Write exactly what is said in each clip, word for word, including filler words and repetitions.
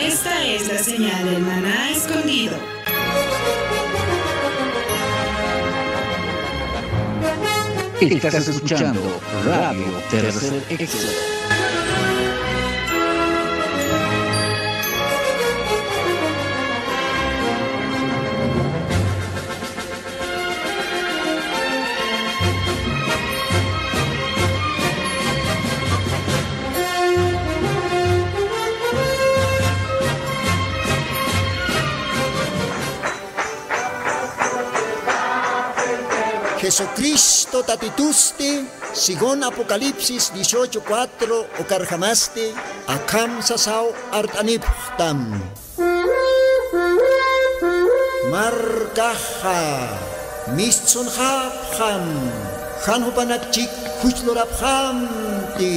Esta es la señal del maná escondido. Estás escuchando Radio Tercer Éxodo. Jesucristo Tatitusti, según Apocalipsis dieciocho cuatro, ukarjamasti, akham sasaw art'anipxtam. Markaxa mistsunxapxam, jan jupanakchik juchlurapxamti.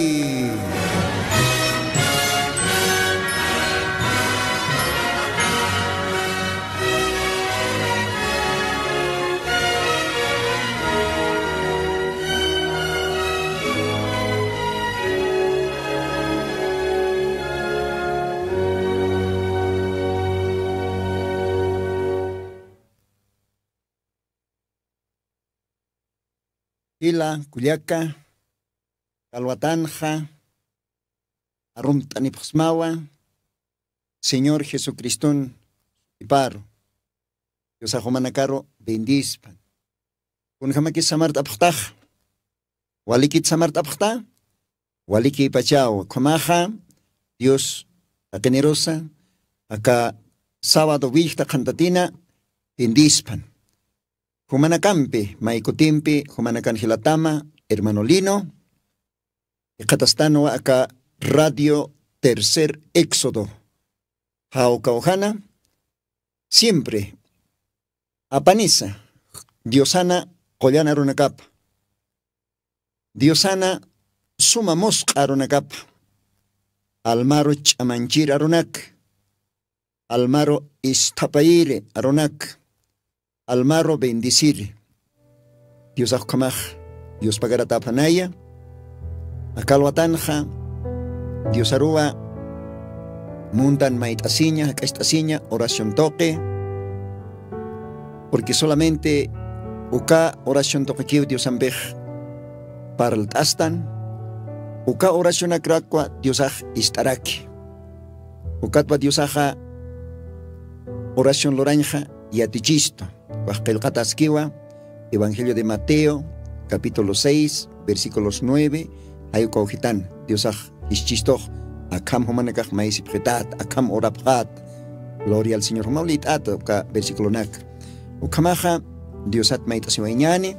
Jila kullaka, kalwatanxa arumt'anipxsmawa Señor Jesucriston sutiparu. Diosax jumanakaru bendispan. Kunjamakis samart'apxtax? Walikit samart'apxta? Walikïpachaw. Ukhamaxa Dios taqinirusa aka sábado willkta qhantatina bendispan. Jumanakampi, may kutimpi jumanakan jilatama, hermano Lino, jikxatastanwa aka Radio Tercer Éxodo. Jawkawjana, siempre apanisa Diosana qullan arunakapa, Diosana suma musq'a arunakapa, almaru ch'amanchir arunak, almaru isthapayiri arunak, almaru bendeciri. Diosax ukhamax yuspagarataphanaya. Aka alwatanxa Diosaruwa muntan mayt'asiña, jak'acht'asiña oración tuqi. Porque solamente uka oración tuqikiw Diosampix parlt'astan, uka oracionakrakwa Diosax ist'araki. Ukatwa Diosaxa oración lurañxa yatichistu. Wax qillqataskiwa Evangelio de Mateo, capítulo seis, versículos nueve, jay ukaw jitan Diosax jischtistux, akham jumanakax maysipxitat, akham orapxat. Gloria al Señor. Jumaw lït'at uka versiculonaka. Ukhamaxa Diosat mayt'asiwayñäni,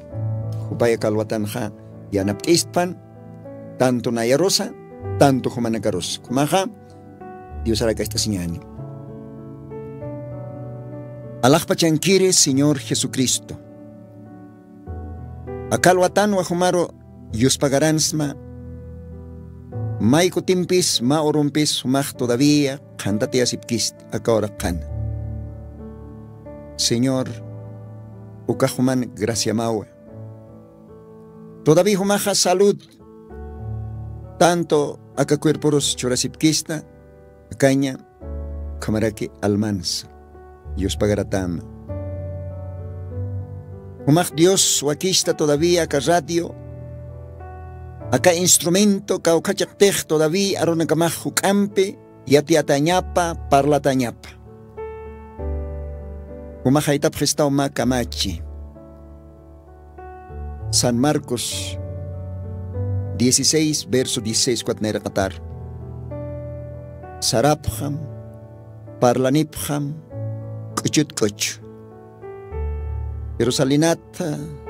jupay aka alwatanxa yanapt'istpan, tanto nayarusa, tanto jumanakarusa. Ukhamaxa Diosar jak'acht'asiñäni. Alaxpachankiri Señor Jesucristo. Aka alwatanwa jumaru yuspagaransma, may kutimpis, mä urumpis jumax todavía qhantatayasipkist aka uraq qhana. Señor, ukax juman graciamawa. Todavía jumaxa salud, tanto aka cuerporus churasipkista, akaña, ukhamaraki almansa, yuspagaratama. Jumax Dios wakista todavía aka radio, aka instrumento kawkhachiqtix todavía arunakamax juk'ampi yatiyatañapa, parlatañapa. Jumax jaytapxistaw mä kamachi. San Marcos dieciséis, verso dieciséis, ukat nayraqatar. Sarapxam, parlanipxam, k'uchut k'uchu. Jerusalenat,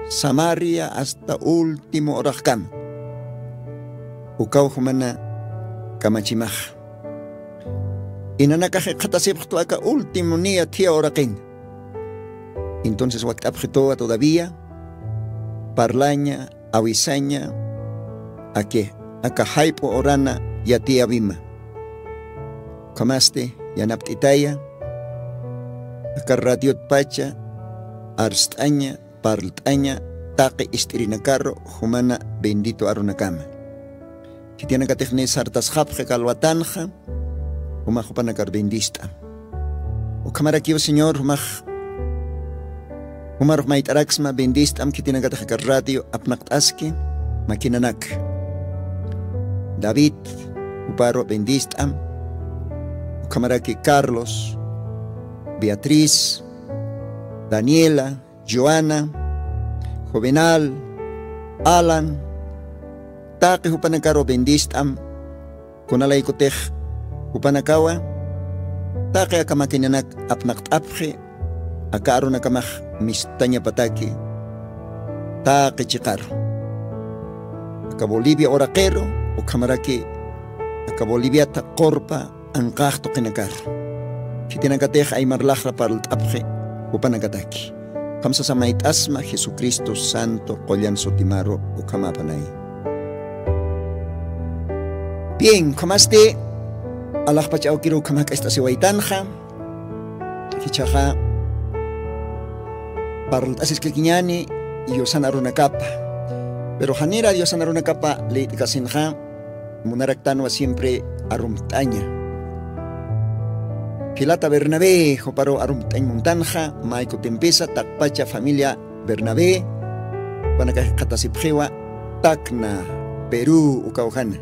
Samaria, hasta último uraqkama. Ukaw jumana kamachimax. Inanakax jikxatasipxtu aka último niya thiya uraqin. Entonces wakt'apxituwa todavía, parlaña, awisaña, aka, aka jayp'u urana yatiyawima. Ukhamasti yanapt'itaya, aka radiotpacha, arst'aña, parlt'aña, taqi ist'irinakaru, jumana bendito arunakama. Khitiyanakatixni sartasxapxi aka alwatanxa, jumax jupanakar bendist'am. Ukhamarakiw Señor, jumax jumarux mayt'araksma bendist'am khitinakatix aka radio apnaqt'aski maquinanak. David, juparu bendist'am. Ukhamaraki Carlos, Beatriz, Daniela, Joana, Juvenal, Alan, taqi jupanakaru bendist'am. Kunalaykutix jupanakawa taqi aka maquinanak apnaqt'apxi, aka arunakamax mistañapataki taqi chiqaru. Aka Bolivia uraqiru, ukhamaraki aka Boliviata qurpa anqax tuqinakar. Khitinakatix aymar laxra parlt'apxi jupanakataki. Ukham sasa mayt'asma Jesucristo santo qullan sutimaru ukhamapanay. Bien, ukhamasti alaxpach awkiru ukham jak'acht'asiwaytanxa. Jichhaxa parlt'asiskakiñani Diosan arunakapa. Pero janira Diosan arunakapa liyt'kasinxa munaraktanwa siempre arumt'aña. Jilata Bernabé, juparu arumt'añ muntanxa, mä kutimpisa taqpacha familia Bernabé, jupanakax jikxatasipxiwa Tacna, Perú, ukaw jana.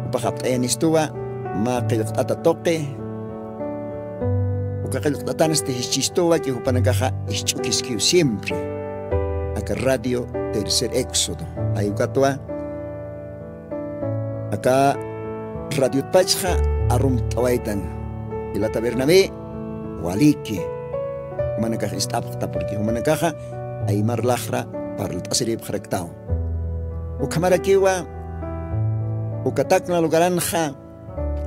Jupax apt'ayanistuwa mä qillqt'ata tuqi, uka qillqt'atansti jischistuwa, ki jupanakaxa jisch'ukiskiw siempre aka radio Tercer Éxodo. Jay ukatwa aka radiotpachxa arumt'awaytan. Jilata Bernabé, waliki. Jumanakax ist'apxta, porque jumanakaxa aymar laxra parlt'asiripxaraktaw. Ukhamarakiwa uka Tacna lugaranxa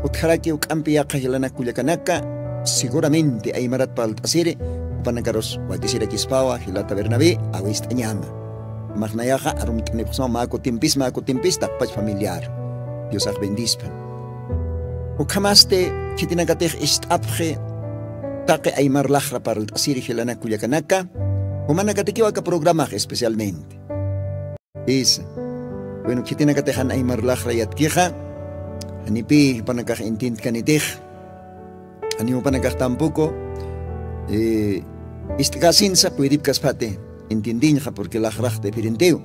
utjaraki juk'ampi yaqha jilanak kullakanaka, seguramente aymarat parlt'asiri, jupanakarus wakisirakispawa, jilata Bernabé, awist'añama. Jumax nayaxa arumt'anipxsma mä kutimpis, mä kutimpis taqpach familiar. Diosax bendispan. Ukhamasti khitinakatix ist'apxi taqi aymar laxra parlt'asiri jilanak kullakanaka, jumanakatikiw aka programax especialmente. Isa. Bueno, khitinakatix jan aymar laxra yatkixa, janipï jupanakax entiendkanitix. Janiw jupanakax tampoco, eh, ist'kasinsa puedipkaspati entiendiñxa, porque laxrax diferentew.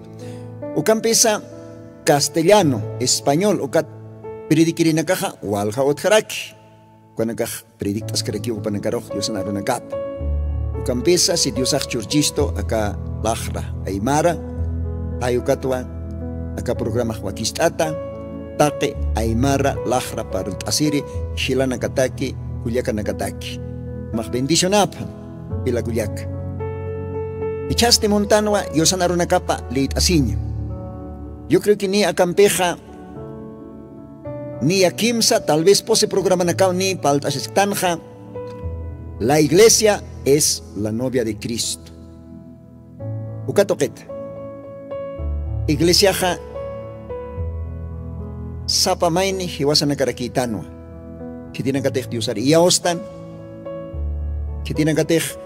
Ukampisa castellano, español, ukat prediquirinakaxa walja utjaraki. Ukanakax predict'askarakiw jupanakarux Diosan arunakapa. Ukampisa si Diosax churchistu aka laxra aymara, jay ukatwa aka programax wakicht'ata, taqi aymara laxra parlt'asiri jilanakataki, kullakanakataki. Jumax bendicionapxam, jila kullaka. Jichhasti muntanwa Diosan arunakapa liyt'asiña. Yo creo que ni akampixa niya kimsa, tal vez pusi programanakaw niy parlt'asisktanxa, la iglesia es la novia de Cristo. Uka tuqita. Iglesiaxa sapa mayni jiwasanakarakïtanwa. Khitinakatix Diosar iyawstan. Khitinakatix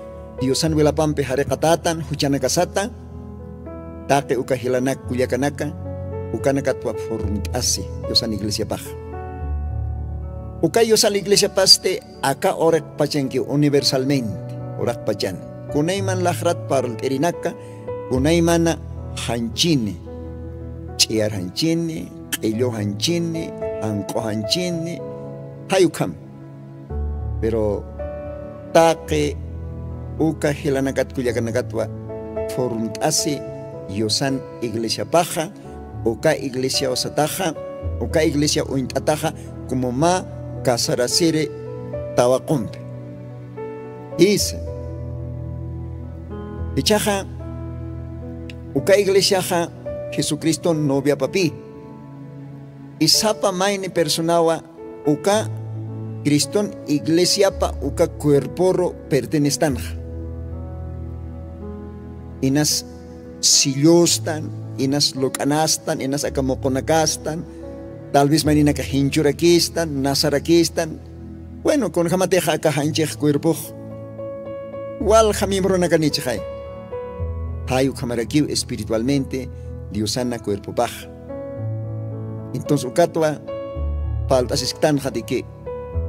Diosan wilapampi jariqatätan, juchanakasata, taqi uka jilanak kullakanaka, ukanakatwa formt'asi Diosan iglesiapax. Uka Diosan iglesiapasti aka uraqpachankiw universalmente, uraqpachan. Kunayman laxrat parlt'irinaka, kunaymana janchini, ch'iyar janchini, q'illu janchini, janq'u janchini, jay ukham. Pero taqi uka jilanakat kullakanakatwa formt'asi Diosan iglesiapaxa, uka iglesia usataxa, uka iglesia uñt'ataxa, como mä casarasiri tawaqumpi. Isa. Ichaxa, uka iglesiaxa Jesucristo noviapapï. Y sapa mayni personawa uka Criston iglesiapa uka cuerporu pertenestanxa. Inas sillustan, inas luk'anastan, inas aka muqunakastan, tal vez mayninaka jinchurakistan, nasarakistan. Bueno, kunjamatixa aka janchix cuerpox walja miembronakanichixay. Jay ukhamarakiw espiritualmente Diosana cuerpopax. Entonces ukatwa parlt'asisktanxa de que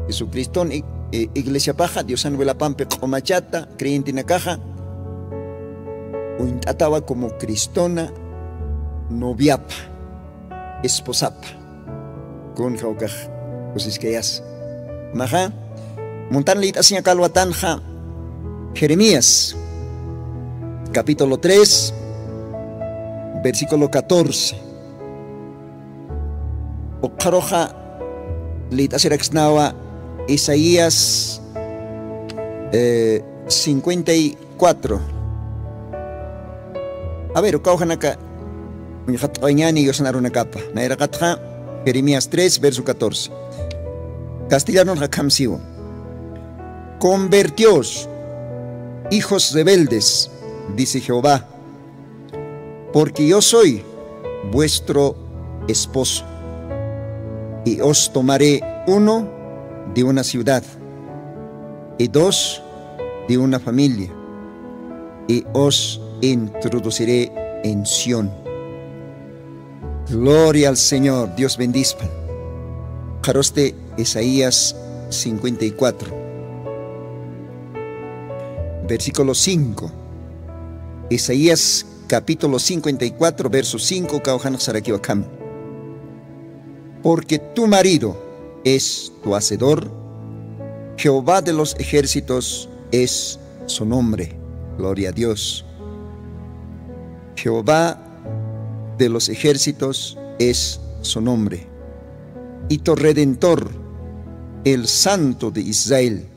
Jesucriston i- i- iglesiapaxa diosan wilapampi q'umachata creyentenakaxa uñt'atawa como cristona noviapa, esposapa. Kunja ukax kusiskayas maxa muntan lït'asiña kalwatanxa jeremías capítulo tres versículo catorce. Uqharuxa lït'asiraksnawa isaías eh, cincuenta y cuatro. A ver uka ujanaka uñjat'awañani yusan arunakapa nayraqatxa jeremías tres verso catorce. Castellanonxa khamsiwa: convertios, hijos rebeldes, dice jehová, porque yo soy vuestro esposo, y os tomaré uno de una ciudad y dos de una familia, y os introduciré en Sión. Gloria al Señor, Dios bendispan. Qharusti isaías cincuenta y cuatro versículo cinco. Isaías capítulo cincuenta y cuatro verso cinco kawjanxsarakiwa kham: porque tu marido es tu hacedor, jehová de los ejércitos es su nombre. Gloria a dios. Jehová de los ejércitos es su nombre, y tu redentor, el santo de israel,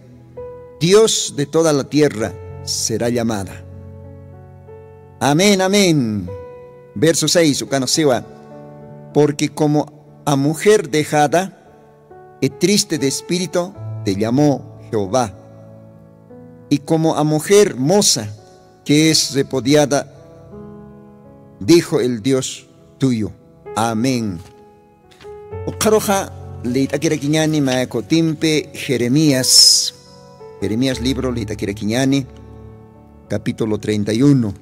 dios de toda la tierra será llamada. Amén amén. Verso seis ukanxsiwa: porque como a mujer dejada y triste de espíritu te llamó jehová, y como a mujer moza que es repudiada, dijo el dios tuyo. Amén. Uqharuxa lït'akirakiñani mä kutimpi jeremías, jeremías libro lït'akirakiñani capítulo treinta y uno.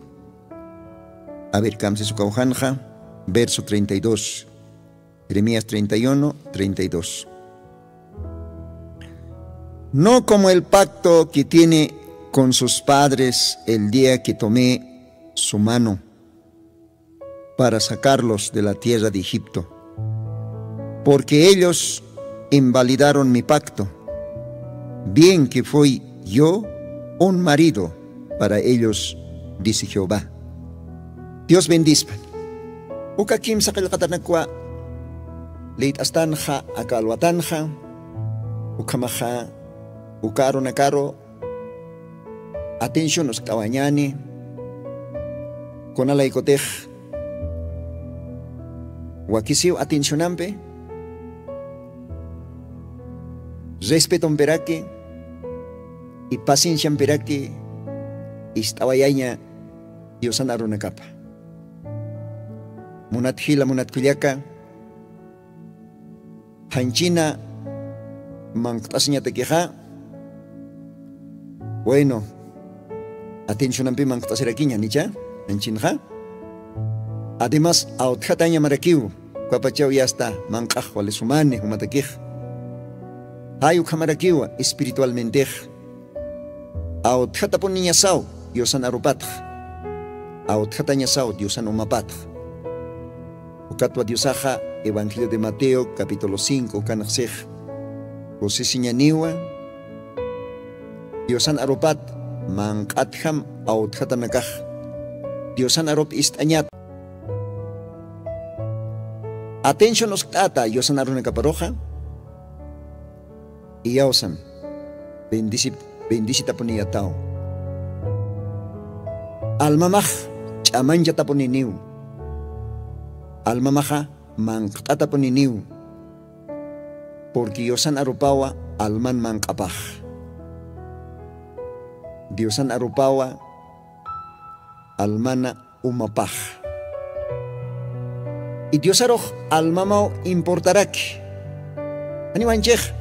A ver kamsis uka ujanxa verso treinta y dos. Jeremías treinta y uno treinta y dos. No como el pacto que tiene con sus padres el día que tomé su mano para sacarlos de la tierra de Egipto, porque ellos invalidaron mi pacto, bien que fui yo un marido para ellos, dice jehová. Dios bendispan. Uka kimsa qillqatanakwa lït'astanxa aka alwatanxa ukhamaxa uka arunakaru atención uskt'awañani. Kunalaykutix wakisiw atencionampi respetompiraki y pacienciampiraki ist'awayaña diosan arunakapa. Munat jila munat kullaka janchina manqt'asiñatakixa bueno atencionampi manqt'asirakiña nicha janchinxa. Además awtjatañamarakiw ukapachaw yasta manq'ax walisumani jumatakixa. Jay ukhamarakiwa espiritualmentix awtjatapuniñasaw diosan arupatxa. Awtjatañasaw diosan umapatxa. Ukatwa diosaxa evangelio de mateo capítulo cinco ukanxsix kusisiñaniwa. Diosan arupat manq'atjam awtjatanakax diosan arup ist'añat atención uskt'ata diosan arunakaparuxa. Iyawsan bendisitapuniyataw. Almamax ch'amanchatapuniniw. Almamaxa manqt'atapuniniw. Purqui yusan arupawa alman manq'apax. Diosan arupawa almana umapax. Idiosarux almamaw importaraki. Janiwanchix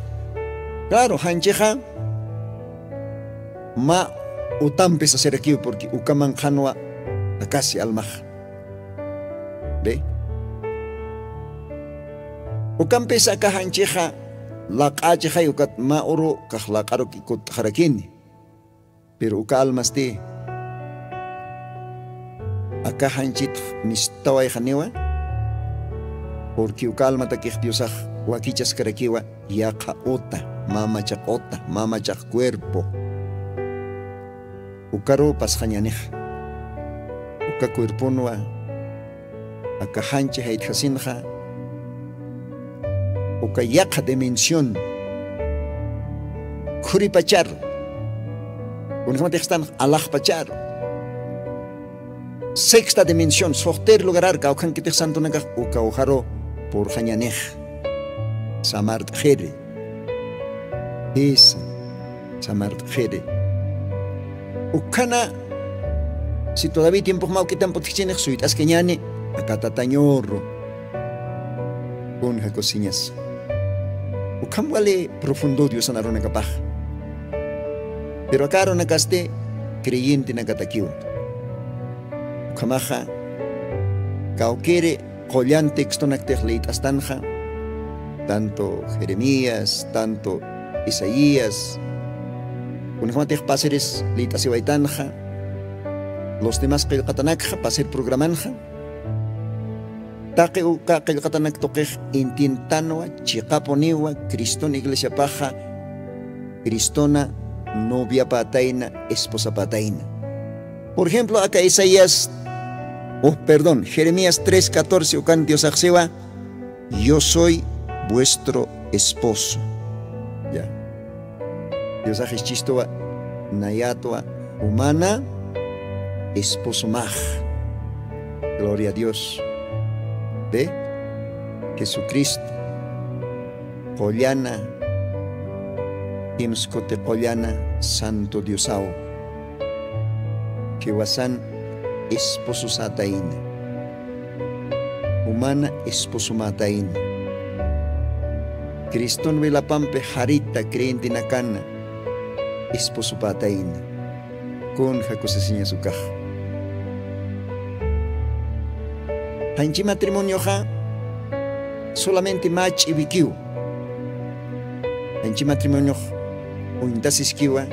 claro janchixa ma utampi sasirakiw purqui ukaman qhanwa akasi almax. Be ukampisa aka janchixa laq'ächixay ukat mä uru kax laq'aruk ikutt'xarakini. Pero uka almasti aka janchitx mistawayxaniwa. Porque uka almatakix diosax wakichaskarakiwa yaqha uta, mä machaq uta, mä machaq cuerpo. Ukaruw pasxañänixa uka cuerponwa aka janchi jaytjasinxa uka yaqha dimensión khuripacharu, kunjämatix istanx alaxpacharu, sexta dimensión suxtir lugarar kawkhankitix santunakax ukawjaru purxañänix samart'xiri. Jisa, samart'xiri. Ukhana si todavía tiempox mä ukitamp utjchinix suyt'askañäni aka tatañuru. Kunja kusiñas ukham wali profundo diosan arunakapax. Pero aka arunakasti creyentenakatakiwa. Ukhamaxa kawkiri qullan textonaktix liyt'astanxa, tanto Jeremías, tanto Isaías, kunjämatix pasiris liyt'asiwaytanxa, los demás qillqatanakxa pasir programanxa. Taqi uka qillqatanak tuqix intintanwa, chiqapuniwa Criston iglesiapaxa, Cristona noviapätayna, esposapätayna. Por ejemplo aka Isaías, oh, perdón, Jeremías tres catorce ukan diosaxsiwa: "Yo soy vuestro esposo". Ya, diosax ischistwa nayatwa umana esposomax. Gloria a dios. Ve, jesucristo qullana, imskuti qullana santo diosaw, jiwasan espososätayna, umana esposomätayna. Criston wilapampi jarita creyentenakana esposopätayna. Kunja kusisiñas ukax. Janchi matrimonioxa solamente mä ch'iwikiw. Janchi matrimoniox uñtasiskiwa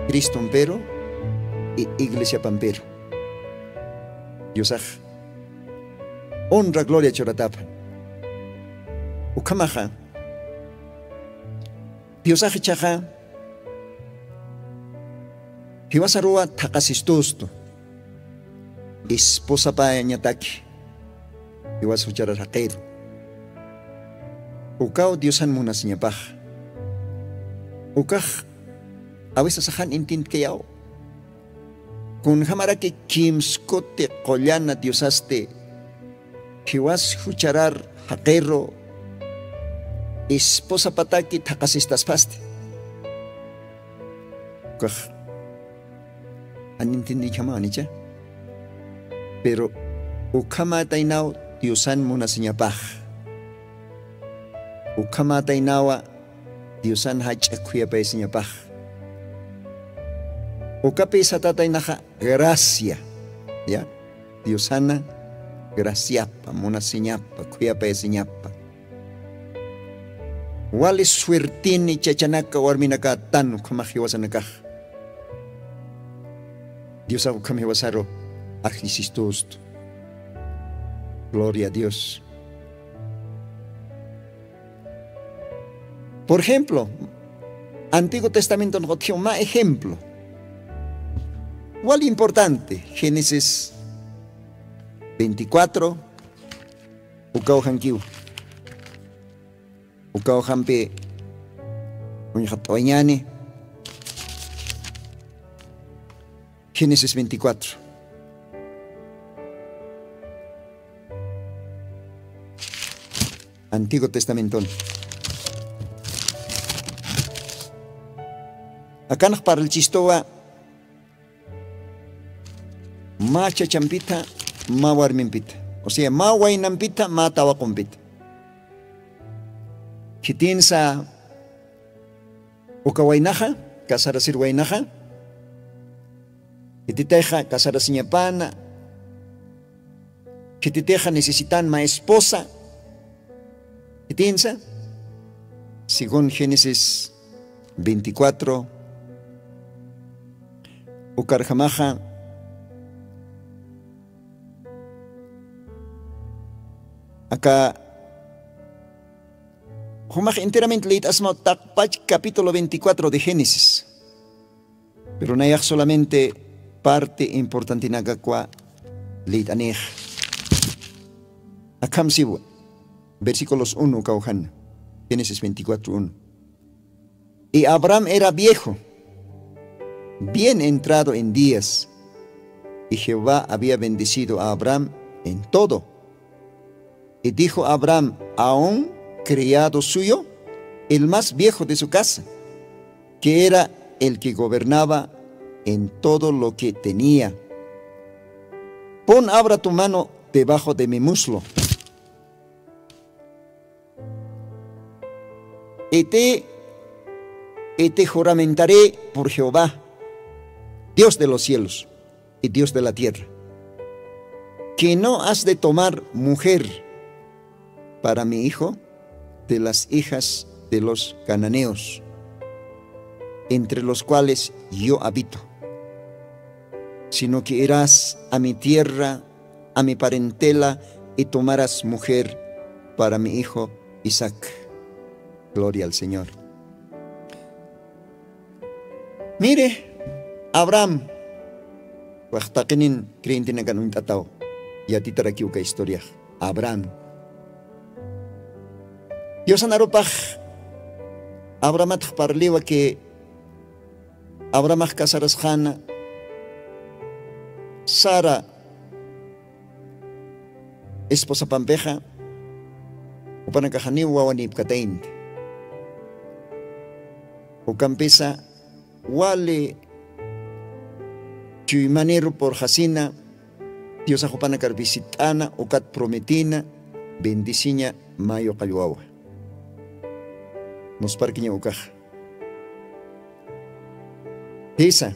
cristompiru y iglesiapampiru. Diosax honra gloria churatapa. Ukhamaxa diosax ichaxa jiwasaruwa thaqhasistustu esposapañataki jiwas jucharar jaqiru. Ukaw diosan munasiñapax. Ukax awisasaxan intintkayaw. Kunjamaraki kimskuti qullana diosasti jiwas jucharar jaqiru esposapataki thaqhasistaspasti. Ukax an intindikjamaw anicha. Pero ukhamätaynaw diosan munasiñapax. Ukhamätaynawa diosan jach'a khuyapayasiñapax. Ukapi satätaynaxa gracia, ya, diosana graciapa, munasiñapa, khuyapayasiñapa. Wali suertini chachanaka warminakatan ukhamax jiwasanakax. Diosax ukham jiwasaru ajllisistustu. Gloria a dios. Por ejemplo, antiguo testamenton qutjiw mä ejemplo wal importante, génesis veinticuatro. Ukaw jankiw. Ukaw jampi uñxat'awañani. Génesis veinticuatro. Antiguo testamenton akanx parlchistuwa mä chachampita, mä warmimpita, o sea mä waynampita mä tawaqumpita. Khitinsa uka waynaxa, casarasir waynaxa, khititixa casarasiñapana, khititixa necesitan mä esposa. Khitinsa Según Génesis veinticuatro, ukarjamaxa, aka jumax enteramente leyt'asma taqpach capítulo veinticuatro de Génesis. Pero nayax solamente parte importantenakakwa leyt'anix. Akham siwa, versículos uno kawjan, Génesis veinticuatro uno. Y Abraham era viejo, bien entrado en días, y Jehová había bendecido a Abraham en todo. Y dijo Abraham a un criado suyo, el más viejo de su casa, que era el que gobernaba en todo lo que tenía: "Pon ahora tu mano debajo de mi muslo, y te, y te juramentaré por Jehová, Dios de los cielos y Dios de la tierra, que no has de tomar mujer para mi hijo de las hijas de los cananeos, entre los cuales yo habito, sino que irás a mi tierra, a mi parentela, y tomarás mujer para mi hijo Isaac". Gloria al Señor. Mire, Abraham, waxtaqinin creyentenakan uñt'ataw, yatitarakiw uka historiax. Abraham. Diosan arupax Abrahamatx parliwa que Abrahamax casarasxana Sara esposapampixa, jupanakaxaniw wawanipkataynti. Ukampisa wali chuymaniru purxasina, Diosax jupanakar visit'ana, ukat prometina, bendiciña mayu qallwawa. Nusparkiña ukaxa. Jisa,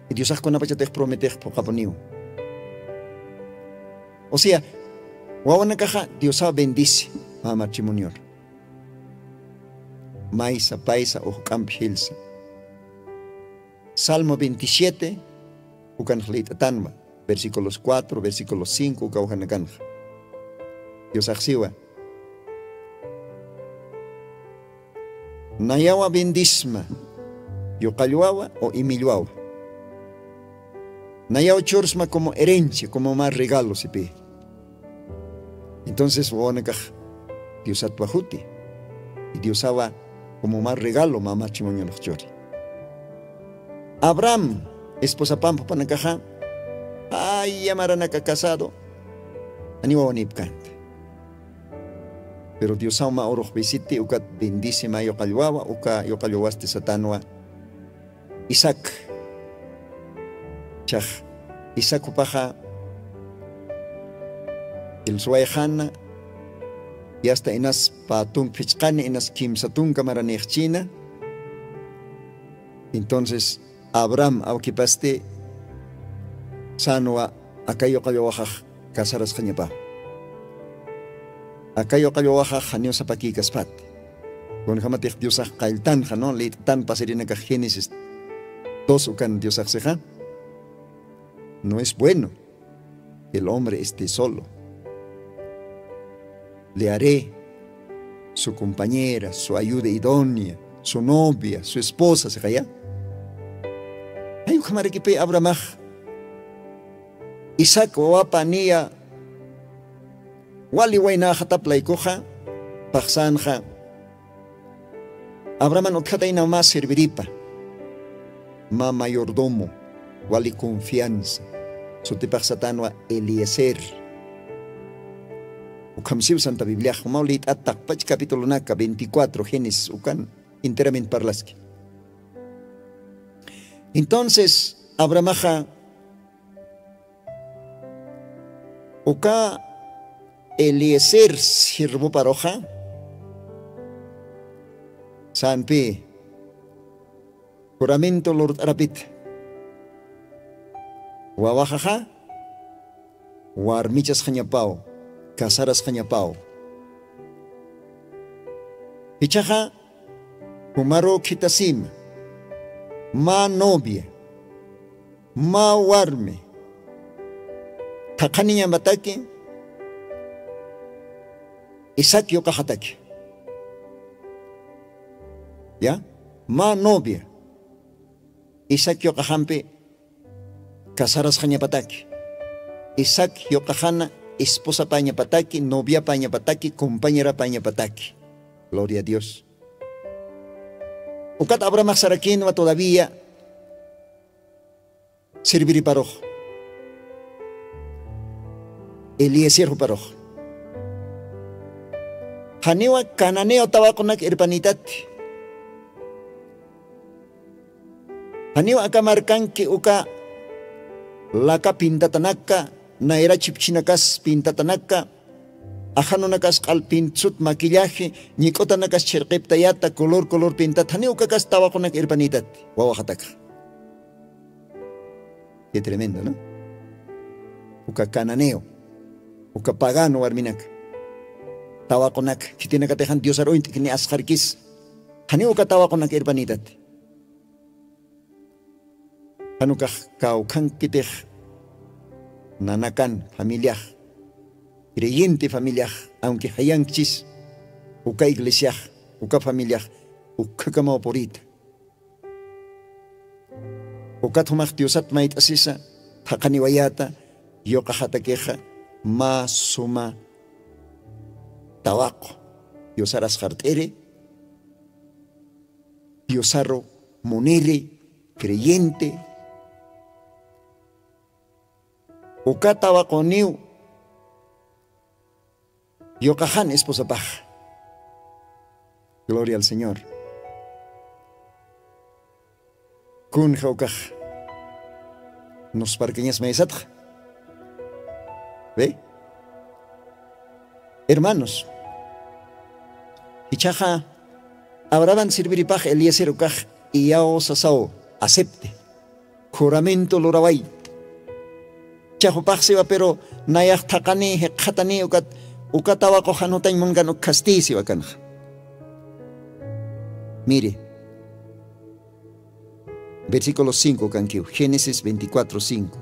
Diosax kunapachatix prometix phuqhapuniw. O sea, wawanakaxa Diosaw bendice, mä matrimonior. Maysa paysa ujk'amp jilsa. Salmo veintisiete, ukanx lït'atanwa, versículos cuatro, versículos cinco, uka ujanakanxa. Diosax siwa. Nayawa bendisma, yuqallwawa o imillwawa. Nayaw chursma como herencia, como mä regalo, sipï. Entonces, wawanakax Diosatwa juti. Y Diosawa como mä regalo, mä matrimoniolax churi. Abraham esposapamp jupanakaxa, ay, maranaka casado, janiw wawanipkänti. Pero Diosaw mä urux visiti, ukat bendice mä yuqallwawa, uka yuqallwawasti satanwa Isaac. Chax Isaac jupaxa ilsuwayxana, y hasta inas pä tunka phichqani, inas kimsa tunka maranïxchïna. Entonces, Abraham awkipasti sänwa aka yuqallwawaxax casarasxañapaw. Aka yuqallwawaxax janiw sapakïkaspati. Kunjamatix Diosax qalltanxa, ¿no? Lït'tan pasirinakax Génesis dos ukan Diosax sixa. No es bueno que el hombre esté solo. Le haré su compañera, su ayuda idónea, su novia, su esposa, sixaya. Ay, ukhamaraki pï Abrahamax Isaac wawapa niya wali waynäxatap laykuxa, paxsänxa Abrahaman utjataynaw mä serviripa, mä mayordomo, wali confianza, sutipax satänwa Eliezer. Ukham siw Santa Bibliax, jumaw lït'at taqpach capitulunaka veinticuatro Génesis, ukan enteramente parlaski. Entonces, Abrahamaxa uka Eliezer sirvuparuxa, sänpï juramento lurt'arapita. Wawaxaxa warmichasxañapaw, casarasxañapaw. Jichhaxa jumaru khitasima, mä novia, mä warmi thaqhaniñamataki, Isaac yuqaxataki. Ya, mä novia Isaac yuqaxampi casarasxañapataki, Isaac yuqaxana esposapañapataki, noviapañapataki, compañerapañapataki. Gloria a Dios. Ukat abrahamaxsarakinwa todavía serviriparux, eliezer juparux. Janiwa cananeo tawaqunak irpanitati. Janiwa aka markanki uka laka pintatanaka, nayra chipchinakas pintatanaka, ajanunakas q'al pintsut maquillaje, ñik'utanakas chirqiptayata color color pintat janiw ukakas tawaqunak irpanitati. Wawaxataka. Qué tremendo, ¿no? Uka cananeo, uka pagano warminaka, tawaqunaka khitinakatixan diosar uñt'kini asqharkis. Janiw uka tawaqunaka irpanitati. Janukax kawkhankitix nanakan familiax, creyente familiax, aunque jayankchis uka iglesiax, uka familiax ukhakamaw purita. Ukat jumax diosat mayt'asisa thaqhaniwayata, yuqaxatakixa mä suma tawaqu diosarasxart'iri, diosaru muniri, creyente. Uka tawaquniw yuqaxan esposapax. Gloria al señor. Kunxa ukax nusparkañas maysatxa? Ve, hermanos, ichaxa abrahaman sirviripax eliezer ukax iyaw sasaw acepte, juramento luraway. Chaxupaxsiwa pero nayax thaqani jiqxatani ukat, ukatawaqu janutañ munkan ukkhastiy siwa kanxa. Mire, versículo cinco kankiw génesis veinticuatro cinco.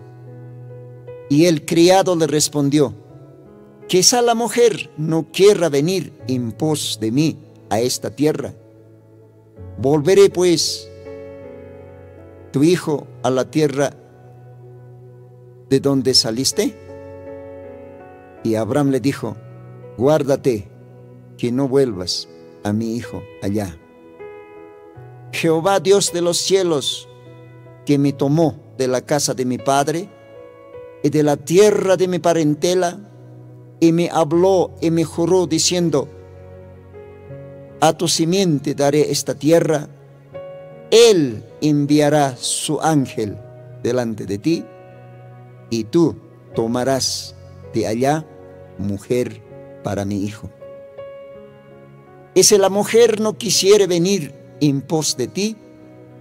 Y el criado le respondió, quizá la mujer no quiera venir en pos de mí a esta tierra. Volveré pues tu hijo a la tierra de donde saliste. Y abraham le dijo, guárdate que no vuelvas a mi hijo allá. Jehová dios de los cielos, que me tomó de la casa de mi padre y de la tierra de mi parentela, y me habló y me juró diciendo, a tu simiente daré esta tierra. Él enviará su ángel delante de ti, y tú tomarás de allá mujer para mi hijo. Y si la mujer no quisiere venir en pos de ti,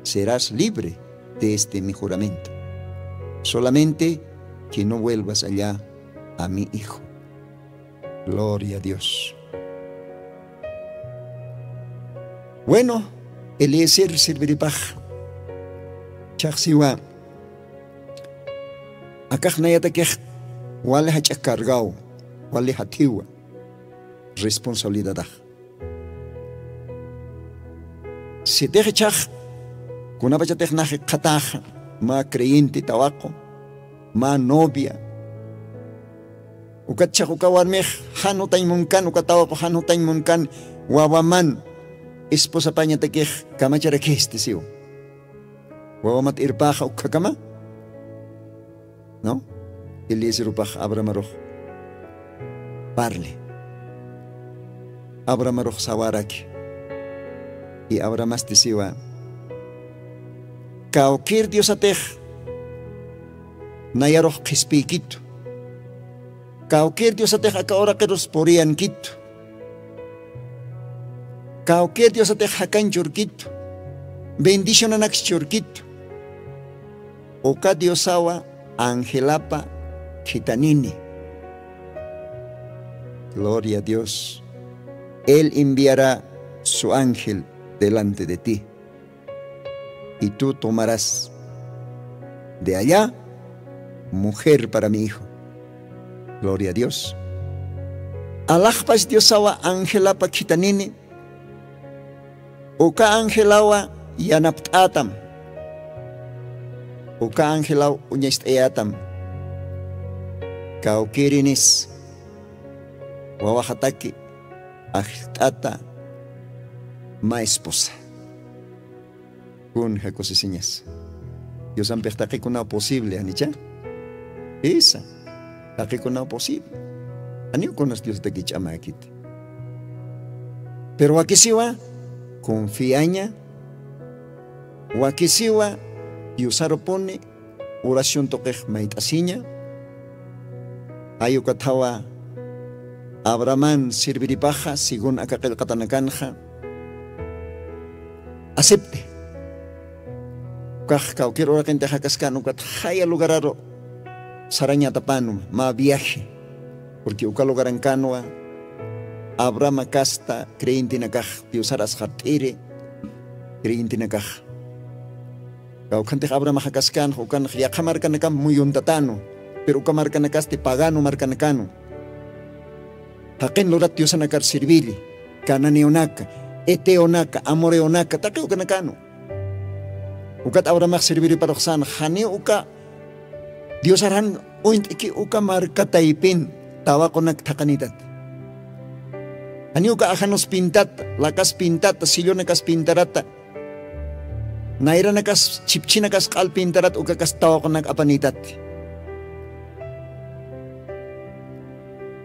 serás libre de este mi juramento. Solamente que no vuelvas allá a mi hijo. Gloria a Dios. Bueno, eliezer sirviripax chaxsiwa, akaxnayatakix wali jach'a cargaw, wali jathiwa responsabilidadax. Sitix ichax kunapachatix nax jikxataxa, mä creyente tawaqu, mä novia, ukat chax uka warmix jan jutañ munkan, uka tawaqu jan jutañ munkan, wawaman esposapañatakix kamacharakisti siw. Wawamat irpaxa ukhakama, ¿no? Eliezerupax abrahamarux parli, abrahamarux sawaraki. Y abrahamasti siwa, kawkir diosatix nayarux qhispiykitu, kawkir diosatix aka uraqirus puriyankitu, kawkir diosatix jakañ churkitu, bendicionanakchi churkitu, uka diosawa angelapa khitanini. Gloria a dios. Él enviará su ángel delante de ti, y tú tomarás de allá mujer para mi hijo. Gloria a Dios. Alaxpas Diosawa angelapa khitanini, uka angelawa yanapt'atam, uka angelaw uñast'ayatam, kawkirinis wawaxataki ajllt'ata mä esposa. Kunja kusisiñas. Diosampix taqikunaw posible, ¿janicha? Isa, taqikunaw posible. Janiw kunas Diosataki ch'amäkiti. Pero wakisiwa confiaña, wakisiwa Diosarupuni oración tuqix mayt'asiña. Jay ukathawa Abrahamán serviripaxa según aka qillqatanakanxa acepte. Ukax kawkir uraqintix jakaskan ukat jaya lugararu sarañatapanwa mä viaje. Porque uka lugarankanwa Abrahama kasta creyentenakax, Diosar asxart'iri creyentenakax. Kawkhantix Abrahamax jakaskanxa ukanx yaqha markanakamp muyuntatanwa, pero uka markanakasti pagano markanakanwa. Jaqin lurat diosanakar serviri, cananeonaka, eteonaka, amoreonaka, taqi ukanakanwa. Ukat Abrahamax serviriparuxsanxa janiw uka Diosar jan uñt'ki uka marka taypin tawaqunak thaqhanïtati. Janiw uka ajanus pintata, lakas pintata, sillunakas pintarata, nayranakas chhipchhinakas q'al pintarata ukakas tawaqunak apanïtati.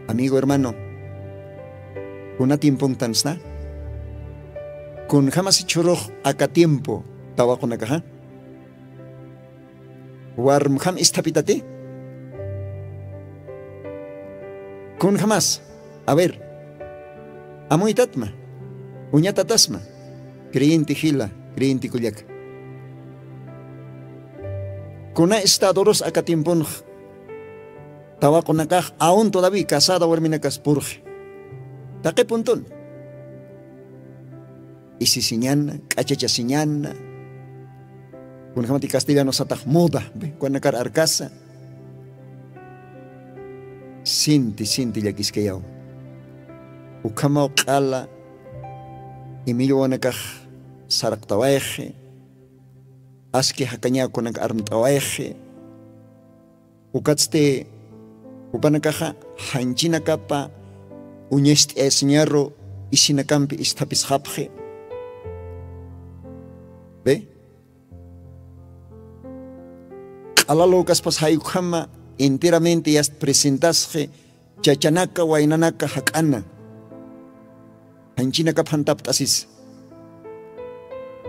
Amigo hermano, kuna tiemponktansa? Kunjamas jichhürux aka tiempo tawaqunakaxa? Warmjam isthapitati? Kunjamas? A ver, amuytatma, uñatatasma, creyente jila, creyente kullaka. Kuna estadorus aka tiemponx tawaqunakax aun todavía casada warminakas purxi. Taqi puntun. Isisiñana, k'achachasiñana. Kunjamati castellano satax moda, be, kunakar arkasa. Sinti sinti llakiskayaw. Ukhamaw q'ala imilluwanakax saraqtawayxi. Aski jakañakunak armt'awayxi. Ukatsti jupanakaxa janchinakapa uñast'ayasiñaru isinakampi isthapisxapxi. Be, q'alalu ukaspas jaykhama enteramente yast presentasxi chachanaka waynanaka jak'ana janchinakap jantapt'asisa.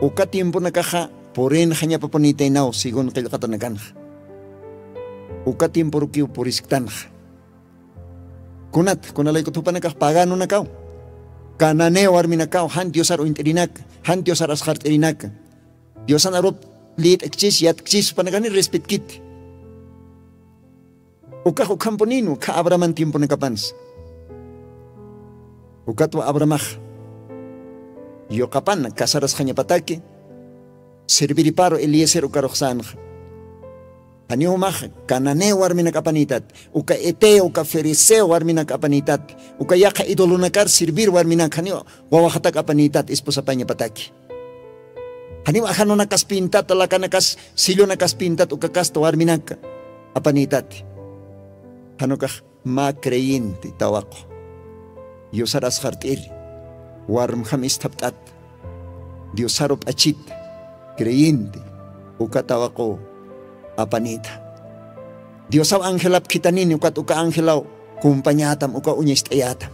Uka tiemponakaxa purinxa ñapapunïtaynaw según qillqatanakanxa. Uka tiemporukiw purisktanxa. Kunat kunalaykut jupanakax paganonakaw, cananeo warminakaw jan diosar uñt'irinaka, jan diosar asxart'irinaka, diosan arup lït'kchis yatkchis jupanakani respetkiti. Ukax ukhampuninwa kha abrahaman tiemponakapansa. Ukatwa abrahamax yuqapana casarasxañapataki serviriparu eliezer ukaruxsanxa. Janiw jumax cananeo warminak apanïtat, uka eteo uka feriseo warminak apanïtat, uka yaqha idolonakar servir warminak janiw wawaxatak apanïtat esposapañapataki. Janiw ajanunakas pintata lakanakas sillunakas pintata ukakasta warminaka apanïtati. Janukax mä creyente tawaqu, diosar asxart'iri, warmjam isthapt'at, diosaru p'achit creyente uka tawaqu apanïta. Diosaw angelap khitanini ukat uka angelaw kumpañätam uka uñacht'ayätam.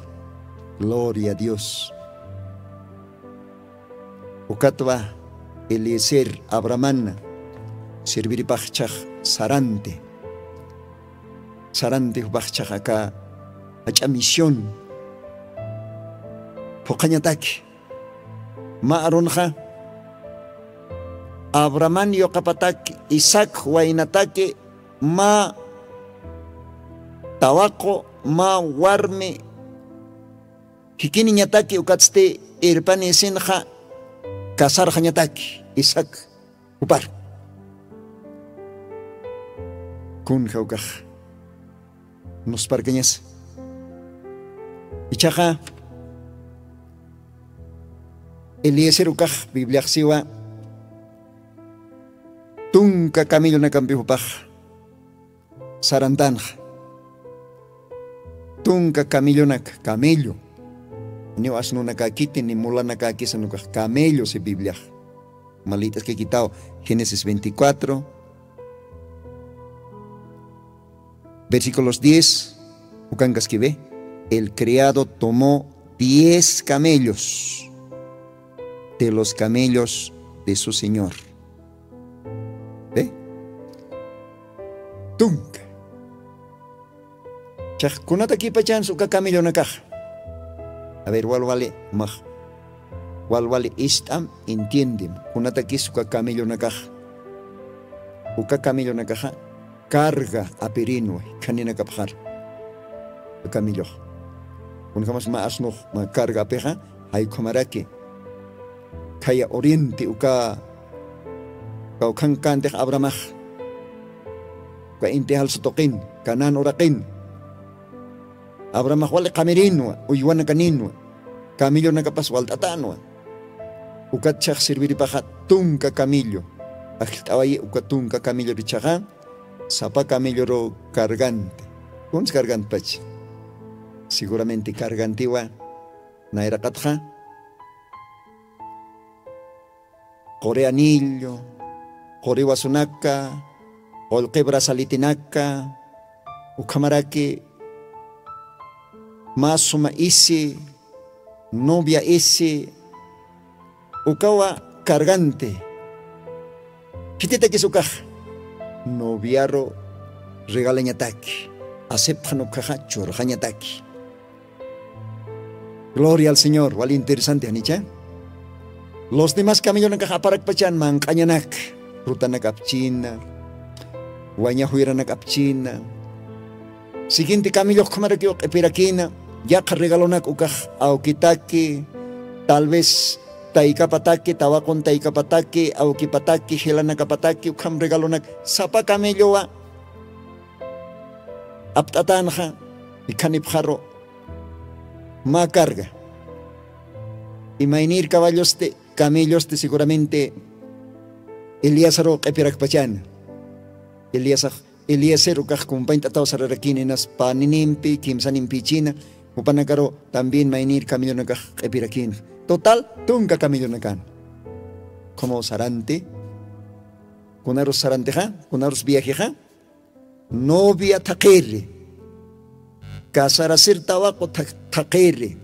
Gloria a dios. Ukatwa eliezer abrahamana serviripaxchhax saranti, saranti jupaxchhax aka jach'a misión phuqhañataki. Mä arunxa abrahaman yuqapataki isaac waynataki mä tawaqu mä warmi jikiniñataki ukatsti irpanisinxa casarxañataki Isaac jupar. Kun jawkax nusparkañasa. Ichaxa eliezer ukax bibliaxsiwa tunka camellonakampi jupax sarantanxa. Tunka camellonak camello. Niw asnunakakiti ni mulanakakisa nukax camello si bibliax. Malit'askakitaw génesis veinticuatro versículos diez. Ukankaskibe el criado tomó diez camellos de los camellos de su señor. Ve tunka chax kunatakipachansa uka camellonakaxa? A ver wal wali max wal wali ist'am entiendim kunatakis uka camellonakaxa? Uka camellonakaxa carga apirinwa khaninakapxar. Uka camellox kunjamas mä asnux mä carga apixa jaykhumaraki khaya oriente uka kawkhankantix abramax uka inti jalsa tuqin kanan uraqin. Abramax wali qamirinwa uywanakaninwa camellonakapas walt'atanwa. Ukat chhax serviripaxa tunka camello ajllt'awayi uka tunka camello richhaxa sapa camelloru cargante. Kunsi cargantpachi seguramente cargantiwa nayraqatxa quri anillo quri wasunaka qullqi brazaletenaka ukhamaraki mä suma isi novia isi ukawa cargante. Khititakis ukax noviaru regalañataki asipxan ukhaxa churxañataki. Gloria al señor wal interesante janicha. Los demás camellonakax aparakpachan manq'añanak frutanak apchina waña juyranak apchina. Siguiente camellox ukhamarakiw q'ipirakina yaqha regalonak ukax awkitaki tal vez taykapataki tawaqun taykapataki awkipataki jilanakapataki ukham regalonak sapa camellowa apt'atänxa. Ikhanipxaru mä carga imaynir caballosti camellosti seguramente eliasaruw q'ipirakpachana. Eliasax eliezer ukax kumpañt'ataw sararakina inas paninimpi kimsanimpichina jupanakaruw también maynir camellonakax q'ipirakina. Total tunka camellonakan. Como saranti kunarus sarantixa kunarus viajexa novia thaqiri casarasir tawaqu thaqiri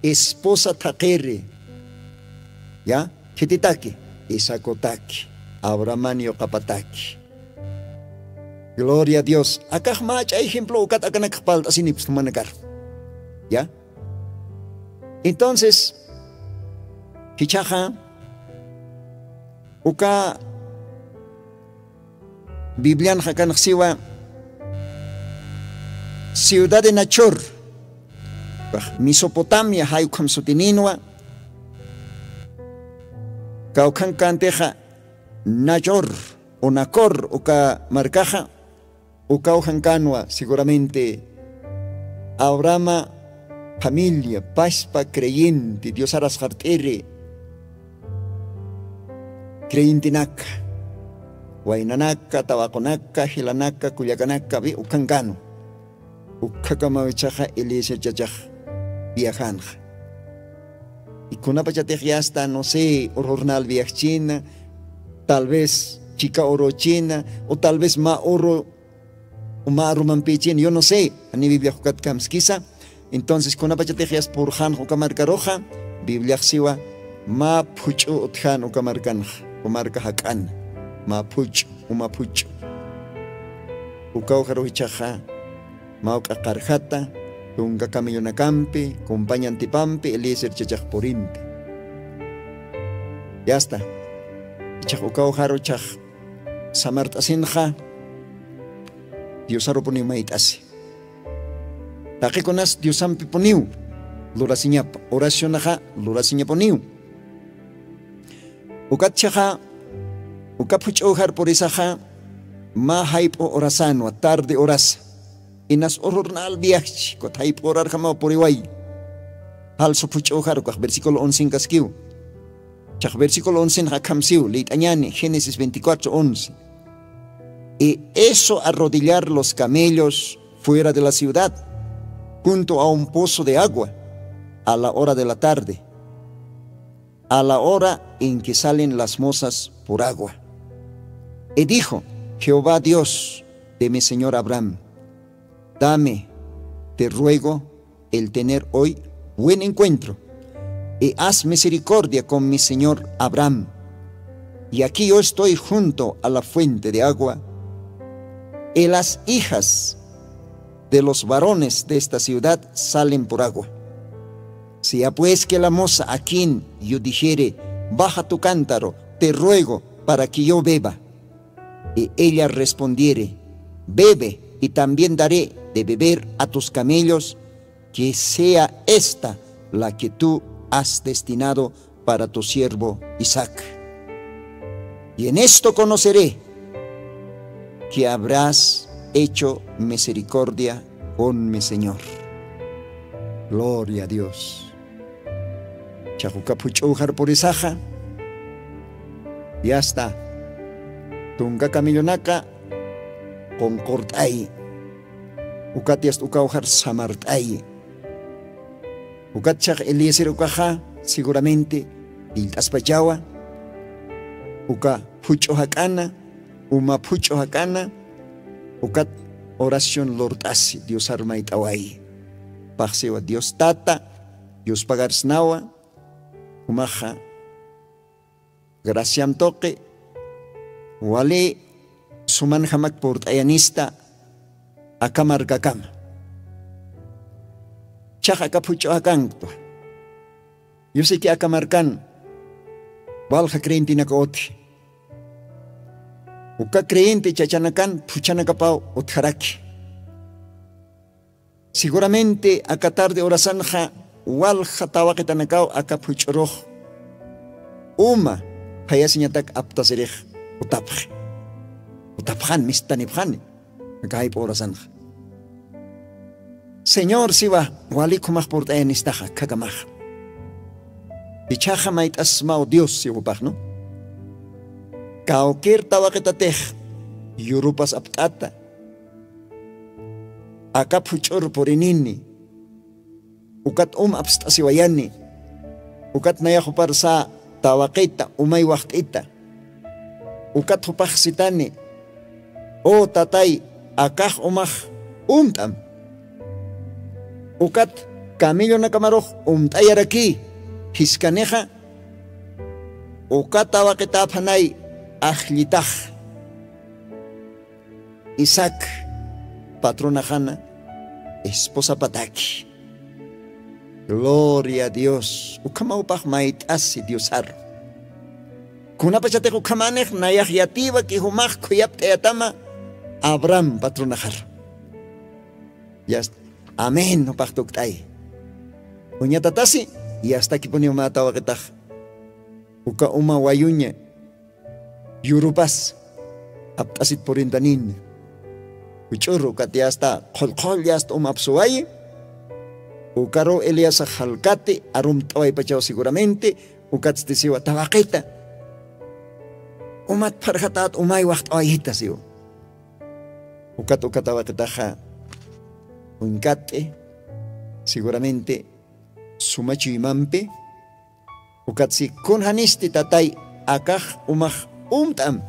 esposa thaqiri ya khititaki isakutaki abrahaman yuqapataki. Gloria a dios akax mach'a ejemplo ukat akanakx palt'asinipstumanakar ya. Entonces jichhaxa uka biblianxa kanxsiwa ciudad de nachor mesopotamia jaykham sutininwa kawkhankantixa nachor unakor uka markaxa. Ukawjankanwa seguramente abrahama familia paspa creyente diosaras jart'iri creyentenaka waynanaka tawaqunaka jilanaka kullakanaka bi ukhankanwa. Ukkhakamawichaxa eliezer chachax viajanxa ikunapachatix yasta no sé urhurnal viajchina tal vez chika uruchina o tal vez ma uru uma arumampichina yo no sé ani bibliax ukat kamskisa. Entonces kunapachatix yasta purxanxa uka markaruxa bibliaxsiwa ma phuch'u utjan uka markanxa uka marka jak'ana ma phuch'u uma phuch'u. Ukawjaruw jichhaxa mawk'a qarjata tunka camellonakampi kumpañantipampi eliezer chachax purimpi. Yasta jichhax ukawjaru chhax samart'asinxa diosarupuniw mayt'asi taqikunas diosampipuniw lurasiñapa, oracionaxa lurasiñapuniw. Ukatchaxa uka phuch'uw jarpurisaxa mä jayp'u horasanwa, tarde horasa. Inas ururnal viajchi ukat jayp'u horarjamaw puriway. Jalsu phuch'uw jar ukax versículo oncenkaskiw. Chax versículo oncenxa akhamsiw lït'añani génesis veinticuatro once. Y eso arrodillar los camellos fuera de la ciudad, junto a un pozo de agua, a la hora de la tarde, a la hora en que salen las mozas por agua. Y dijo jehová dios de mi señor abraham, dame, te ruego, el tener hoy buen encuentro, y haz misericordia con mi señor abraham. Y aquí yo estoy junto a la fuente de agua, y las hijas de los varones de esta ciudad salen por agua. Sea pues que la moza a quien yo dijere, baja tu cántaro, te ruego, para que yo beba, y ella respondiere, bebe, y también daré de beber a tus camellos, que sea esta la que tú has destinado para tu siervo Isaac. Y en esto conoceré que habrás hecho misericordia con mi señor. Gloria a dios. Chax uka phuch'uw jarpurisaxa, yasta tunka camellonaka qunqurt'ayi. Ukat yasta ukaw jar samart'ayi. Ukat chax eliezer ukaxa seguramente illt'aspachawa uka phuch'u jak'ana, uma phuch'u jak'ana. Ukat oración lurt'asi diosar mayt'awayi. Paxsiwa dios tata, yuspagarsnawa umaxa graciam tuqi wali sumanjamak purt'ayanista aka markakama. Chax aka phuch'u jakankta. Yusiki aka markan walja creyentinaka utji. Uka creyente chachanakan phuchanakapaw utjaraki. Seguramente aka tarde horasanxa walja tawaqitanakaw aka phuch'urux uma jayasiñatak aptasirix utapxi. Utapxan mistanipxani aka jayp'u horasanxa. Señor siwa, wali khumax purt'ayanistaxa khakamaxa. Ichhaxa mayt'asmaw dios siwapaxnu. Kawkir tawaqitatix yurupas apt'ata aka phuch'ur purinini. Ukat um apst'asiwayani. Ukat nayax juparsa tawaqita umay waxt'ita. Ukat jupaxsitani, u tatay, akax umax umt'am. Ukat camellonakamarux umt'ayarakï. Jiskanixa uka tawaqita aphanay ajllitax. Isaac patronaxana esposapataki. Gloria a dios. Ukhamawpax mayt'asi diosaru. Kunapachatix ukhamanix nayax yatiwa kijumax khuyapt'ayatama abraham patronaxaru. Yasta amén jupax tukt'ay. Uñatatasi yastakipuniw mä tawaqitax uka uma wayuña yurupas apt'asit purintanina. Juch'uru ukat yasta qhullqhull yasta um apsuwayi. Ukaruw eliasax jalkati arumt'awaypachaw seguramente. Ukatsti siwa tawaqita umat pharjatat umay waxt'awayita siwa. Ukat uka tawaqitaxa uñkat'i seguramente suma chuymampi. Ukatsi kunjanisti tatay akax umax umt'am.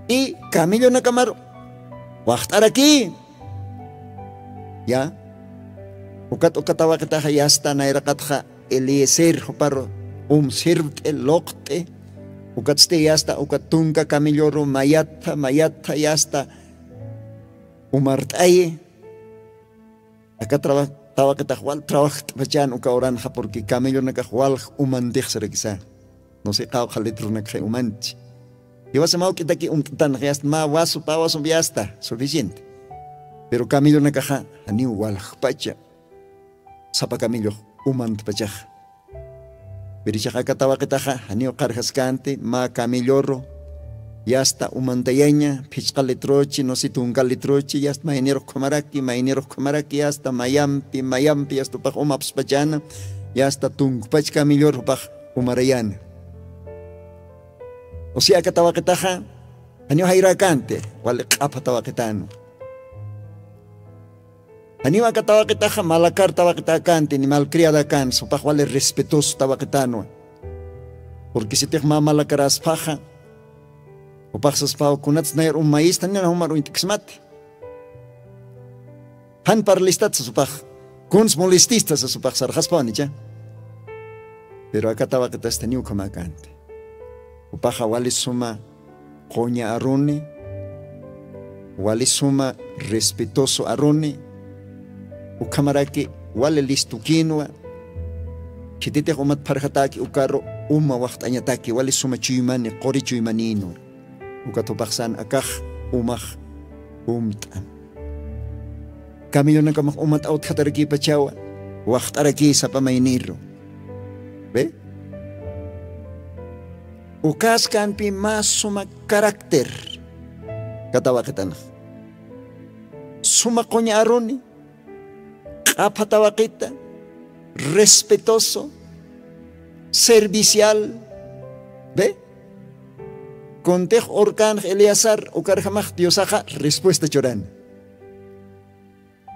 I camellonakamaru waxt'arakï. Ya ukat uka tawaqitaxa yasta nayraqatxa eliezer juparu um sirvt'i luqt'i. Ukatsti yasta uka tunka camelloru mayatha mayatha yasta umart'ayi. Aka tawaqitax wal trabajt'pachan uka uranxa purqui camellonakax walj umantix sarakisa. Nusi qawqha litronakxay umanchi. Iwasa mawk'itaki umt'tanxa yasta mä wasu pä wasumpi yasta suficiente. Pero camellonakaxa janiw waljpacha. sapa camellux umantpachaxa. Pirichaxa aka tawaqitaxa janiw qarjaskänti mä camelloru yasta umantayaña, phichqa litruchi no si tunka litruchi yasta maynirux khumaraki maynirux khumaraki yasta mayampi mayampi yasta upax umapspachäna, yasta tunkpach camelloru upax umarayäna. Usi aka tawaqitaxa janiw jayräkänti wali q'apha tawaqitänwa. Janiw aka tawaqitaxa malakar tawaqitäkänti ni malcriadäkän supax wali respetoso tawaqitänwa. Purqui sitix mä malakaräspaxa upaxsaspaw kunatsa nayar umayista nina jumar uñt'kismati. Jan parlistata sasupax kuns molestista sasupax sarxaspawanicha. Pero aka tawaqitasta niw khamäkänti. Upaxa wali suma quña aruni, wali suma respetoso aruni, ukhamaraki wali listukïnwa. Khititix umat pharjatäki ukaru uma waxt'añataki wali suma chuymani quri chuymanïnwa. Ukat jupaxsan akax umax umt'an. Camellonakamax umat awtjatarakïpachawa waxt'arakï sapa mayniru. Be ukaskanpi mä suma carácter katawaqitanax suma quña aruni q'apha tawaqita respetoso servicial. Be kuntix urkänx eleazar ukarjamax diosaxa respuesta churana.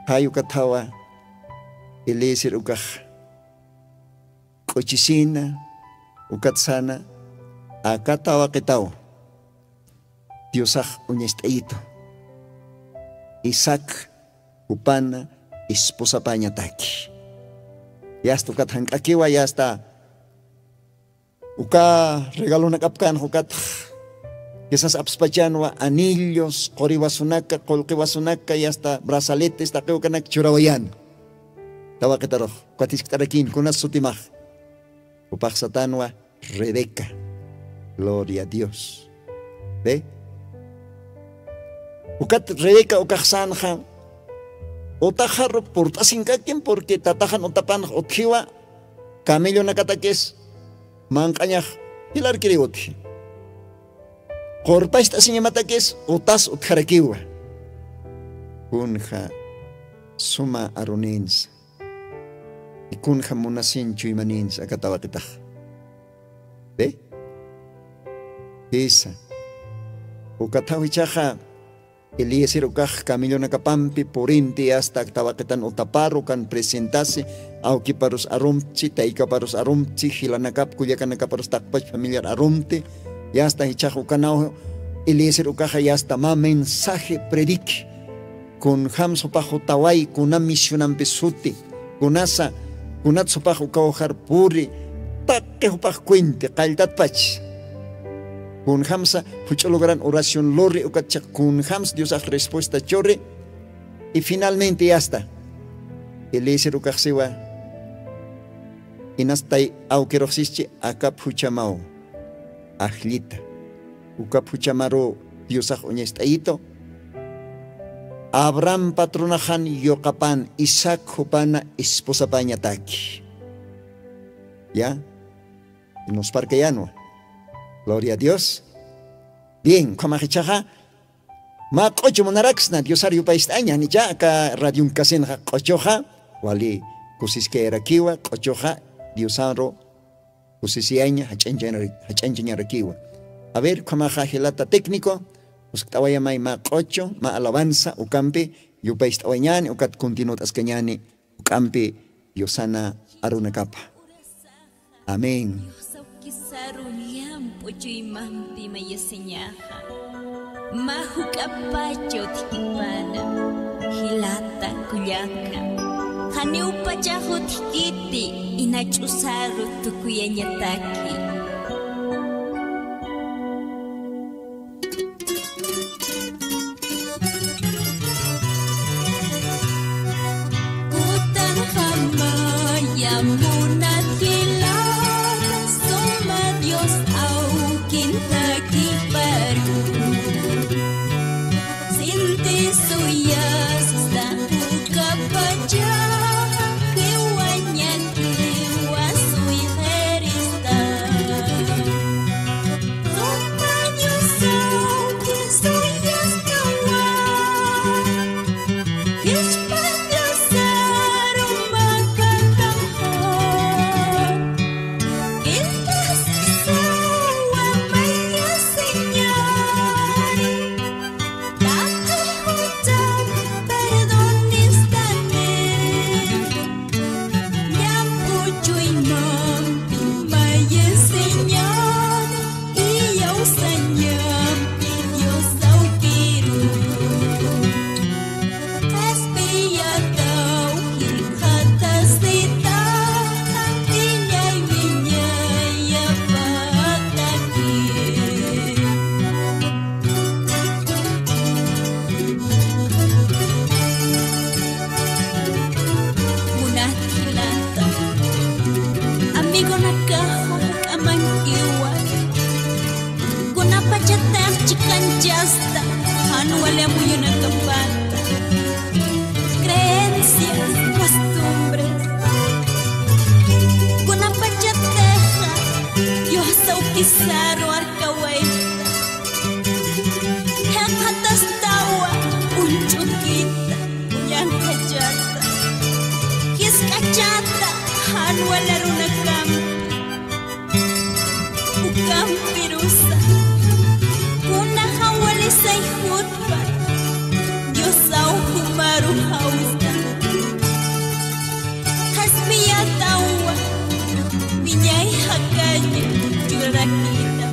Jay ukathawa eliezer ukax k'uchisina ukatsana aka tawaqitaw diosax uñast'ayitu isaac jupana esposapañataki. Yasta ukat jank'akiwa yasta uka regalonakapkän jukatx kisas apspachanwa anillos quriwasunaka qulqiwasunaka yasta brazaletes taqiwkanak churawayän. Tawaqitarux ukat jiskt'arakïn kunas sutimax upaxsatanwa rebeca. Gloria a dios. Be ukat rebeca ukaxsanxa utaxaru purt'asinkakim purqui tataxan utapanx utjiwa camellonakatakis manq'añax jilarkiriw utji. Qurpacht'asiñamatakis utas utjarakiwa. Kunja suma aruninsa ikunja munasin chuymaninsa akatawaqitax. Be jisa ukathaw jichhaxa eliezer ukax camellonakapampi purinti asta aktawaqitan utaparu kan presentasi awkiparus arumtsi taykaparus arumtsi jilanakap kullakanakaparus taqpach familiar arumti. Yasta jichhax ukanaw eliezer ukaxa yasta mä mensaje prediki kunjam supax jutaway kuna misionampi suti kunasa kunat supax ukawaxar puri taqi jupax cuenti qalltatpach. Kunjamsa juch'u lugaran oración luri ukatchaq kunjamsa diosax respuesta churi. Y finalmente yasta eliezer ukaxsiwa inastay awkiruxsischi akap juchamaw ajllita ukap juchamaru diosax uñast'ayitu. Abraham patronaxan yuqapan isaac jupana esposapañataki. Ya nusparkayanwa. Gloria a dios. Bien ukhamax ichhaxa mä q'uchu munaraksna diosar yupayst'aña nicha aka radionkasinxa q'uchuxa wali kusiskayarakiwa q'uchuxa diosaru kusisiyaña jach'añchañarakiwa. A ver ukhamaxa jilata técnico uskt'awayamay mä q'uchu mä alabanza ukampi yupayst'awañäni ukat continuat'askañäni. Uk'ampi yusana arunakapa. Amén. Kisaru llamp'u chuymampi mayasiñaxa mä juk'apacha utjkipana jilata kullaka. Janiw pachax utjkiti inach'usaru tukuyañataki. Kutanxamaya munat jilata suma dios awkintakiparu. Sinti suyasta ukapacha jiwa. Hasta jan wali amuyunakapata. Creencias, costumbres. Kunapachatixa Dios awkisaru arkawayta. Jikxatastawa uñch'ukita, uñanxachata, jisk'achata, jan wali arunakampi. Ukampirusa, kunaxa wali sayjutpa, Diosaw jumaru jawsa. Qhaspiyatawa, wiñay jakaña churarakïta.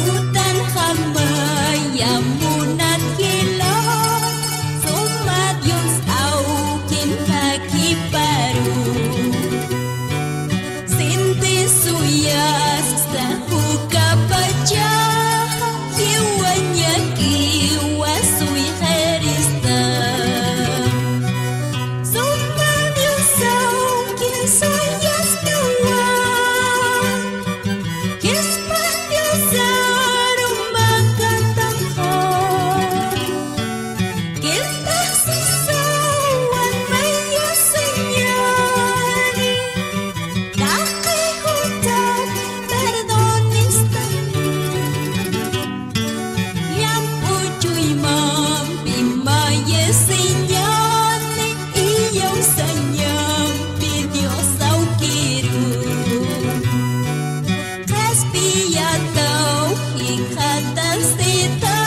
Utanxamaya munat jila, suma Dios awkin takiparu. Sinti suyasta ukapacha, jiwañakiwa suyxirista. Suma Dios awkin suyastawa, qhispa Dios arumakataxa. Qhispa sisawan mayasiñani, taqi jutat perdonista. Llamp'u chuymampi mayasiñani, iyawsañampi Dios awkiru. Qhaspiyataw jikxatasita,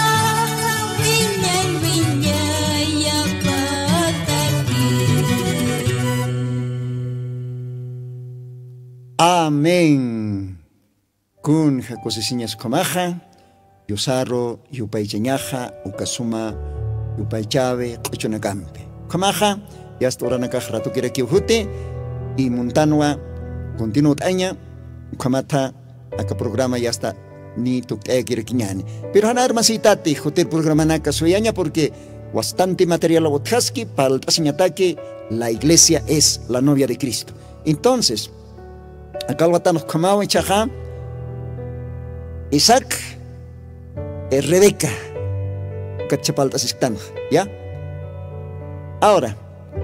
wiñay wiñayapataki. Amén. Kunja kusisiñas ukhamaxa, Diosaru yupaychañaxa, uka suma yupaychäwi q'uchunakampi. Ukhamaxa, yasta uranakax ratukirakiw juti, y muntanwa continuwt'aña, ukhamatha aka programa yasta ni tukt'ayakirakiñäni. Pero jan armasïtati jutir programanaka suyaña, porque bastante material utjaski, parlt'asiñataki, la iglesia es la novia de Cristo. Entonces, aka alwatanx ukhamawa ichhaxa, Isaac, eh, Rebeca, ukat chapalt'asisktanxa, ¿ya? Ahora,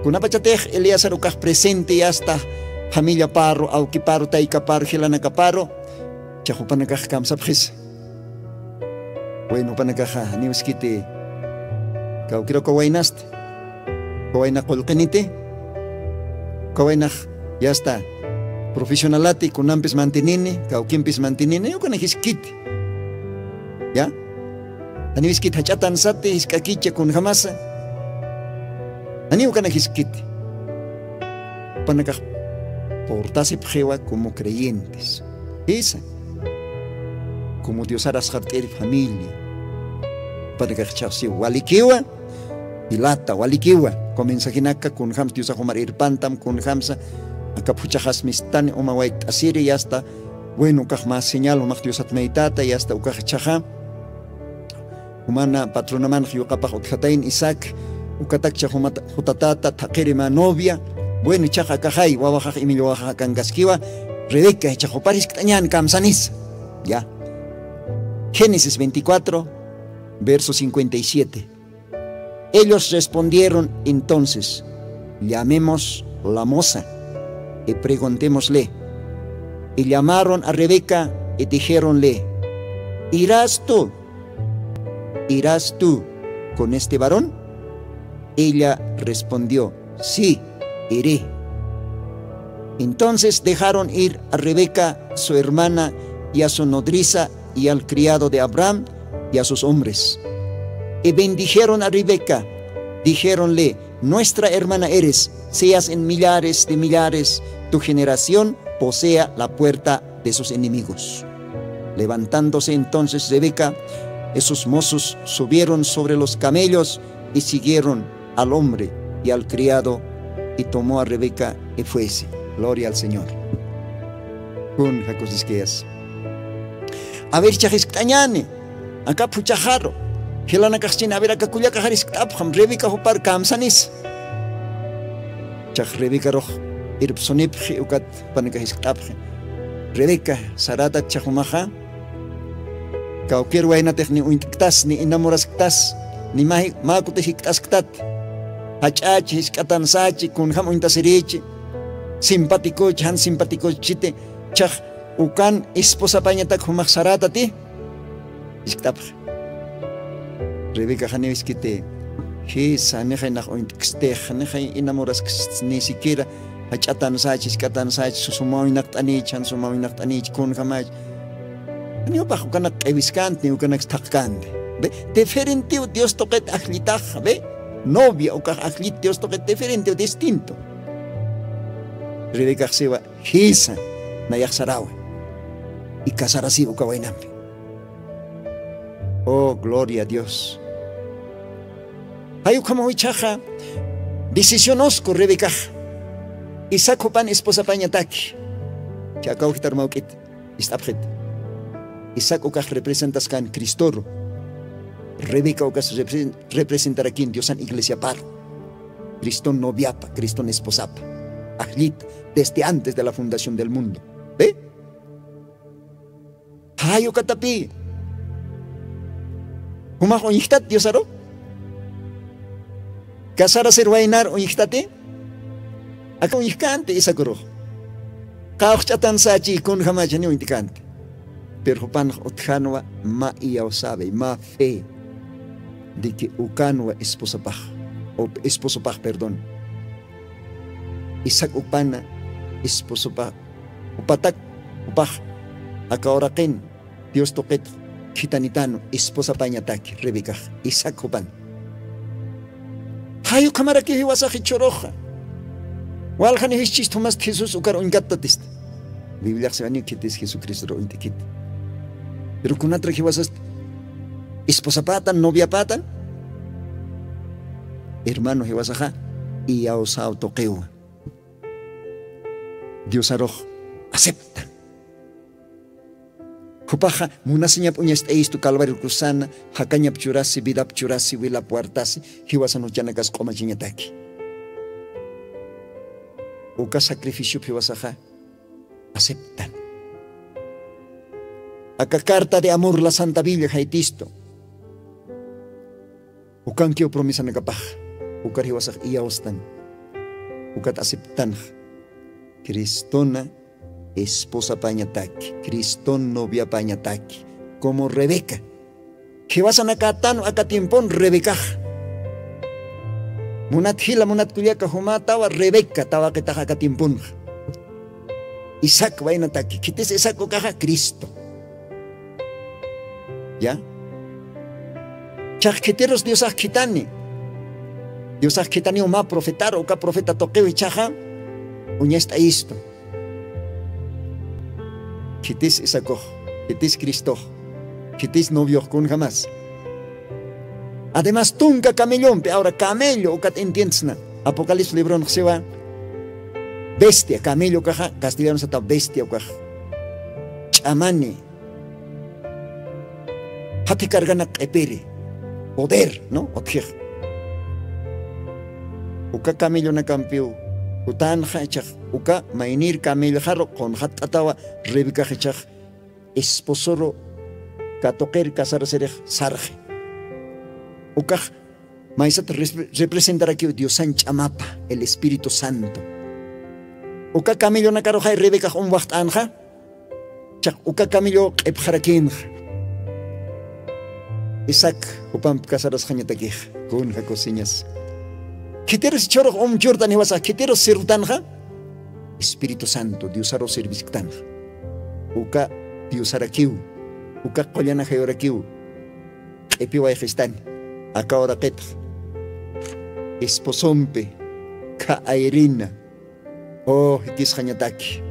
kunapachatix Eleazar ukax presente yasta, familiaparu, awkiparu, taykaparu, jilanakaparu, ichhax jupanakax kamsapxisa. Bueno, jupanakaxa, janiw iskiti, kawkïr uka waynasti, uka wayna qullqiniti, uka waynax yasta profesionalati, kunampis mantinini, kawkimpis mantinini, ukanak iskiti. ¿Ya? Janiw iskiti jach'atansati, jisk'akicha kunjamasa. Janiw ukanak iskiti. Jupanakax portasipxiwa como creyentes. Jisa. Como Diosar asxart'ir familia. Jupanakax ichhax siw walikiwa, jilata, walikiwa. Uka mensajenaka kunjamsa Diosax jumar irpantam, kunjamsa aka phuchhaxas mistani uma wayt'asiri, yasta, bueno, ukax mä señal jumax Diosat maytäta, yasta ukax ichhaxa jumana patronamanx yuqapax utjatayna Isaac, ukatakcha jumata-, jutatäta thaqhiri mä novia. Bueno, ichhaxa akaxay, wawaxax imillwawaxax akankaskiwa, Rebeca, ichhax jupar jiskt'añän kamsanisa. Ya. Génesis veinticuatro, verso cincuenta y siete. Ellos respondieron entonces: "Llamemos la moza y preguntémosle". Y llamaron a Rebeca y dijéronle: "¿Irás tú? ¿Irás tú con este varón?". Ella respondió: "Sí, iré". Entonces dejaron ir a Rebeca, su hermana, y a su nodriza, y al criado de Abraham, y a sus hombres. Y bendijeron a Rebeca, dijéronle: "Nuestra hermana eres, seas en millares de millares, tu generación posea la puerta de sus enemigos". Levantándose entonces Rebeca y sus mozos, subieron sobre los camellos y siguieron al hombre y al criado, y tomó a Rebeca y fuese. Gloria al Señor. Kunja kusiskayas. A ver, ichhax jiskt'añäni. Aka phuchhaxaru. Jilanakaxchina, a ver, aka kullakaxar jiskt'apxam, Rebeca jupar kamsanisa. Chax rebecarux irpsunipxi ukat panaka jiskt'apxi. Rebeca, saratat chaxumaxa kawkir waynatix ni uñt'ktas ni inamurasktas ni mä kutis jikt'asktat. Jach'achi jisk'atansachi kunjam uñtasirichi simpatikuchi jan simpatikuchiti. Chax ukan esposapañatak jumax saratati. Jiskt'apxa. Rebecaxa niwiskiti jisa nixay nax uñt'kstix nixay inamuraskst ni siquiera jach'atansachi jisk'atansachi susumaw inaqt'anich jan sumaw inaqt'anich kunjamach. Niwapax ukanak q'iwiskant ni ukanak staqkant. Diferentiw dios tuqit ajllitax be novia ukax ajllit dios tuqit diferentiw distinto. Rebecaxsiwa jisa nayaxsarawa y casarasiw uka waynampi. Oh gloria a dios. Jay ukhamaw ichhaxa decisionusku rebecax. Isaac jupan esposapañataki. Chakaw jitar mawk'it ist'apxit. Isaac ukax representaskan cristoru. Rebeca ukas representarakin diosan iglesiaparu. Criston noviapa criston esposapa ajllita desde antes de la fundación del mundo. Be jayukatapi jumax uñjtat diosaru. Casarasir waynar uñjtati. Aka uñjkanti isakurux qawxch'atansachi kunjamacha ni uñt'kanti. Pero jupanx utjanwa mä iyawsawi mä fe de que ukanwa esposapax esposopax perdón. Isaac upana esposopax upatak upax aka uraqin dios tuqit khitanitanwa esposapañataki rebecax. Isaac jupan jay ukhamarakiw jiwasax jichhuruxa. Walja ni jischist jumast jesús ukar uñkattatista. Bibliaxsiwaniw khitis jesucristor uñt'ikit. Pero kunatrak jiwasast esposapätan noviapätan. Hermano jiwasaxa iyawsaw tuqiwa. Diosarux aceptan. Jupaxa munasiñap uñast'ayistu calvario cruzana jakañap churasi vidap churasi wilap wartasi jiwasan juchanakas q'umachiñataki. Uka sacrificiop jiwasaxa aceptan. Aka carta de amor la santa biblia jaytistu. Ukankiw promesanakapax ukar jiwasax iyawstan. Ukat aceptanxa cristona esposapañataki criston noviapañataki como rebeca. Jiwasanakatanu aka tiempon rebecaxa munat jila munat kullaka jumätawa rebeca tawaqitaxa aka tiemponxa. Isaac waynataki khitis isaac ukaxa cristo. Ya chax khitirus diosax khitani. Diosax khitaniw mä profetaru uka profeta tuqiw ichhaxa uñast'ayistu. Khitis isakux khitis cristux khitis noviox kunjamas. Además tunka camellompi awra camello ukat entiendsna. Apocalipsis libronx siwa bestia camello ukaxa castellano sata bestia ukax ch'amani. Jathikarganak q'ipiri poder no utjix. Uka camellonakampiw jutanxa ichax uka maynir camellxaru qunxatt'atawa rebecax ichax esposoru katuqir casarasirix sarxi. Ukax maysat representarakiw diosan ch'amapa el espíritu santo. Uka camellonakaruxay rebecax umwaxt'anxa. Chaq uka camello q'ipxarakïnxa. Isaac jupamp casarasxañatakixa kunja cociñas. Khitirus chhurux umchurtan jiwasax khitirus sirwtanxa espíritu santo diosaru servisktanxa. Uka diosarakiw uka qullanajayurakiw q'ipiwayxistani. Aka uraqitxa esposompi kha ayrina o jikisxañataki.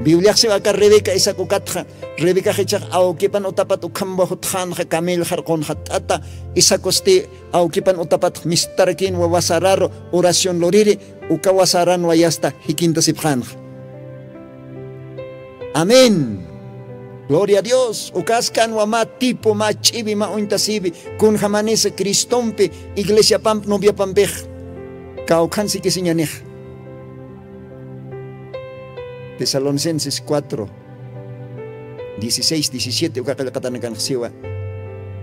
Bibliaxsiw aka rebeca isaac ukatxa rebecax ichax awkipan utapat ukham wajutxänxa camellxar qunxatt'ata. Isacosti awkipan utapatx mistarakin wawasararu oración luriri uka wasaranwa yasta jikintasipxänxa. Amén. Gloria a dios ukaskanwa mä tipo mä ch'iwi mä uñtasiwi. Kunjamanisa cristompi iglesiapamp noviapampix kawkhan sikisiñanix. Tesalonicenses cuatro, dieciséis, diecisiete uka qillqatanakanx siwa,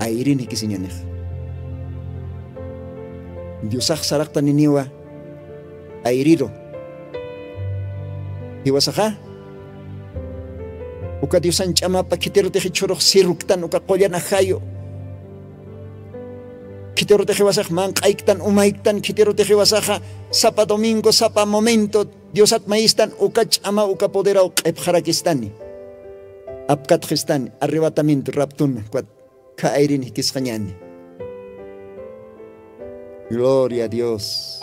ayrin jikisiñanix. Diosax saraqtaniniwa ayriru. Jiwasaxa, uka Diosan ch'amapa khitirutix jichhürux siruktan uka qullan ajayu. Khitirutix jiwasax manq'ayktan, umayktan, khitirutix jiwasaxa sapa domingo, sapa momento, Diosat mayistan uka ch'ama, uka poderaw q'ipxarakistani. Apkatxistani, arrebatamiento, raptuna, ukat kha ayrin jikisxañani. Gloria a Dios.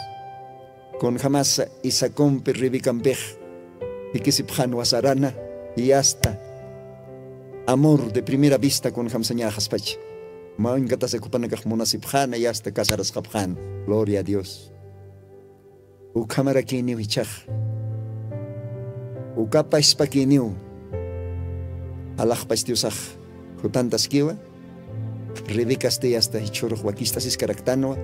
Kunjamasa Isaacompi Rebecampix jikisipxän wasarana, y hasta amor de primera vista kunjamsañäxaspacha. Mä uñkatasa jupanakax munasipxäna, y hasta casarasxapxäna. Gloria a Dios. Ukhamarakïniw jichhax. Uka pachpakïniw. Alaxpach Diosax jutantaskiwa. Rebecasti hasta jichhürux wakist'asiskaraktanwa.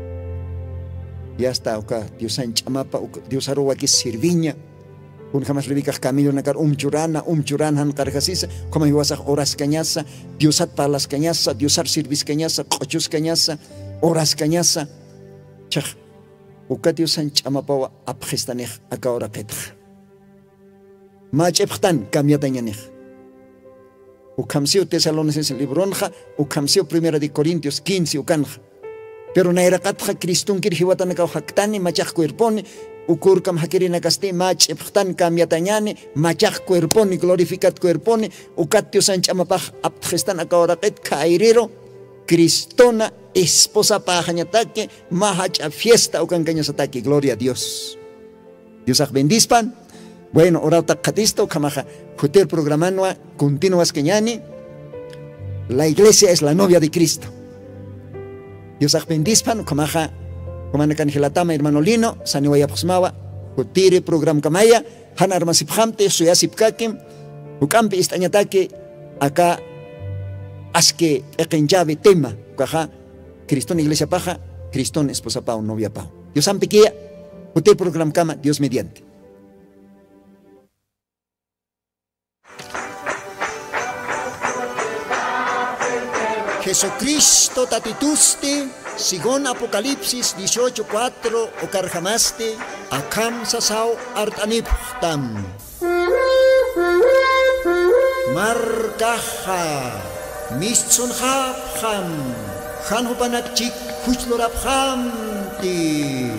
Y hasta uka Diosan ch'amapa, uka Diosaru wakis sirviña. Kunjamas Rebecax camellonakar umchurana, umchurana jan qarjasisa, ukhama jiwasax oraskañasa, Diosat parlaskañasa, Diosar sirviskañasa, q'uchuskañasa, oraskañasa. Chax uka Diosan ch'amapawa apxistanix aka uraqitxa. Mä ch'ipxtan cambiatañanix. Ukham siw Tesalonicenses libronxa, ukham siw Primera de Corintios quince ukanxa. Pero nayraqatxa Cristonkir jiwatanakaw jaktani, machax cuerponi, uka urkam jakirinakasti mä ch'ipxtan cambiatañani, machax cuerponi, glorificat cuerponi, ukat Diosan ch'amapax aptxistan aka uraqit kha ayriru, Cristona esposapäxañataki, mä jach'a fiesta ukankañasataki, gloria a Dios. Diosax bendispan. Bueno, urata qhatistu, ukhamaxa jutir programanwa continuaskañani. La iglesia es la novia de Cristo. Diosax bendispan, ukhamaxa, ukhamaxa jilatama hermano Lino, saniwayapxsmawa, jutiri programkamaya, jan armasipxamti, suyasipkakim, juk'ampi ist'añataki, aka aski p'iqinchawi tema, ukaxa, Criston iglesiapaxa, Criston esposapaw, noviapaw. Diosampikiya, jutir programkama, Dios mediante. Jesucristo Tatitusti, según Apocalipsis dieciocho cuatro, ukarjamasti, akham sasaw art'anipxtam. Markaxa, mistsunxapxam, jan jupanak chik juch lurapxamti.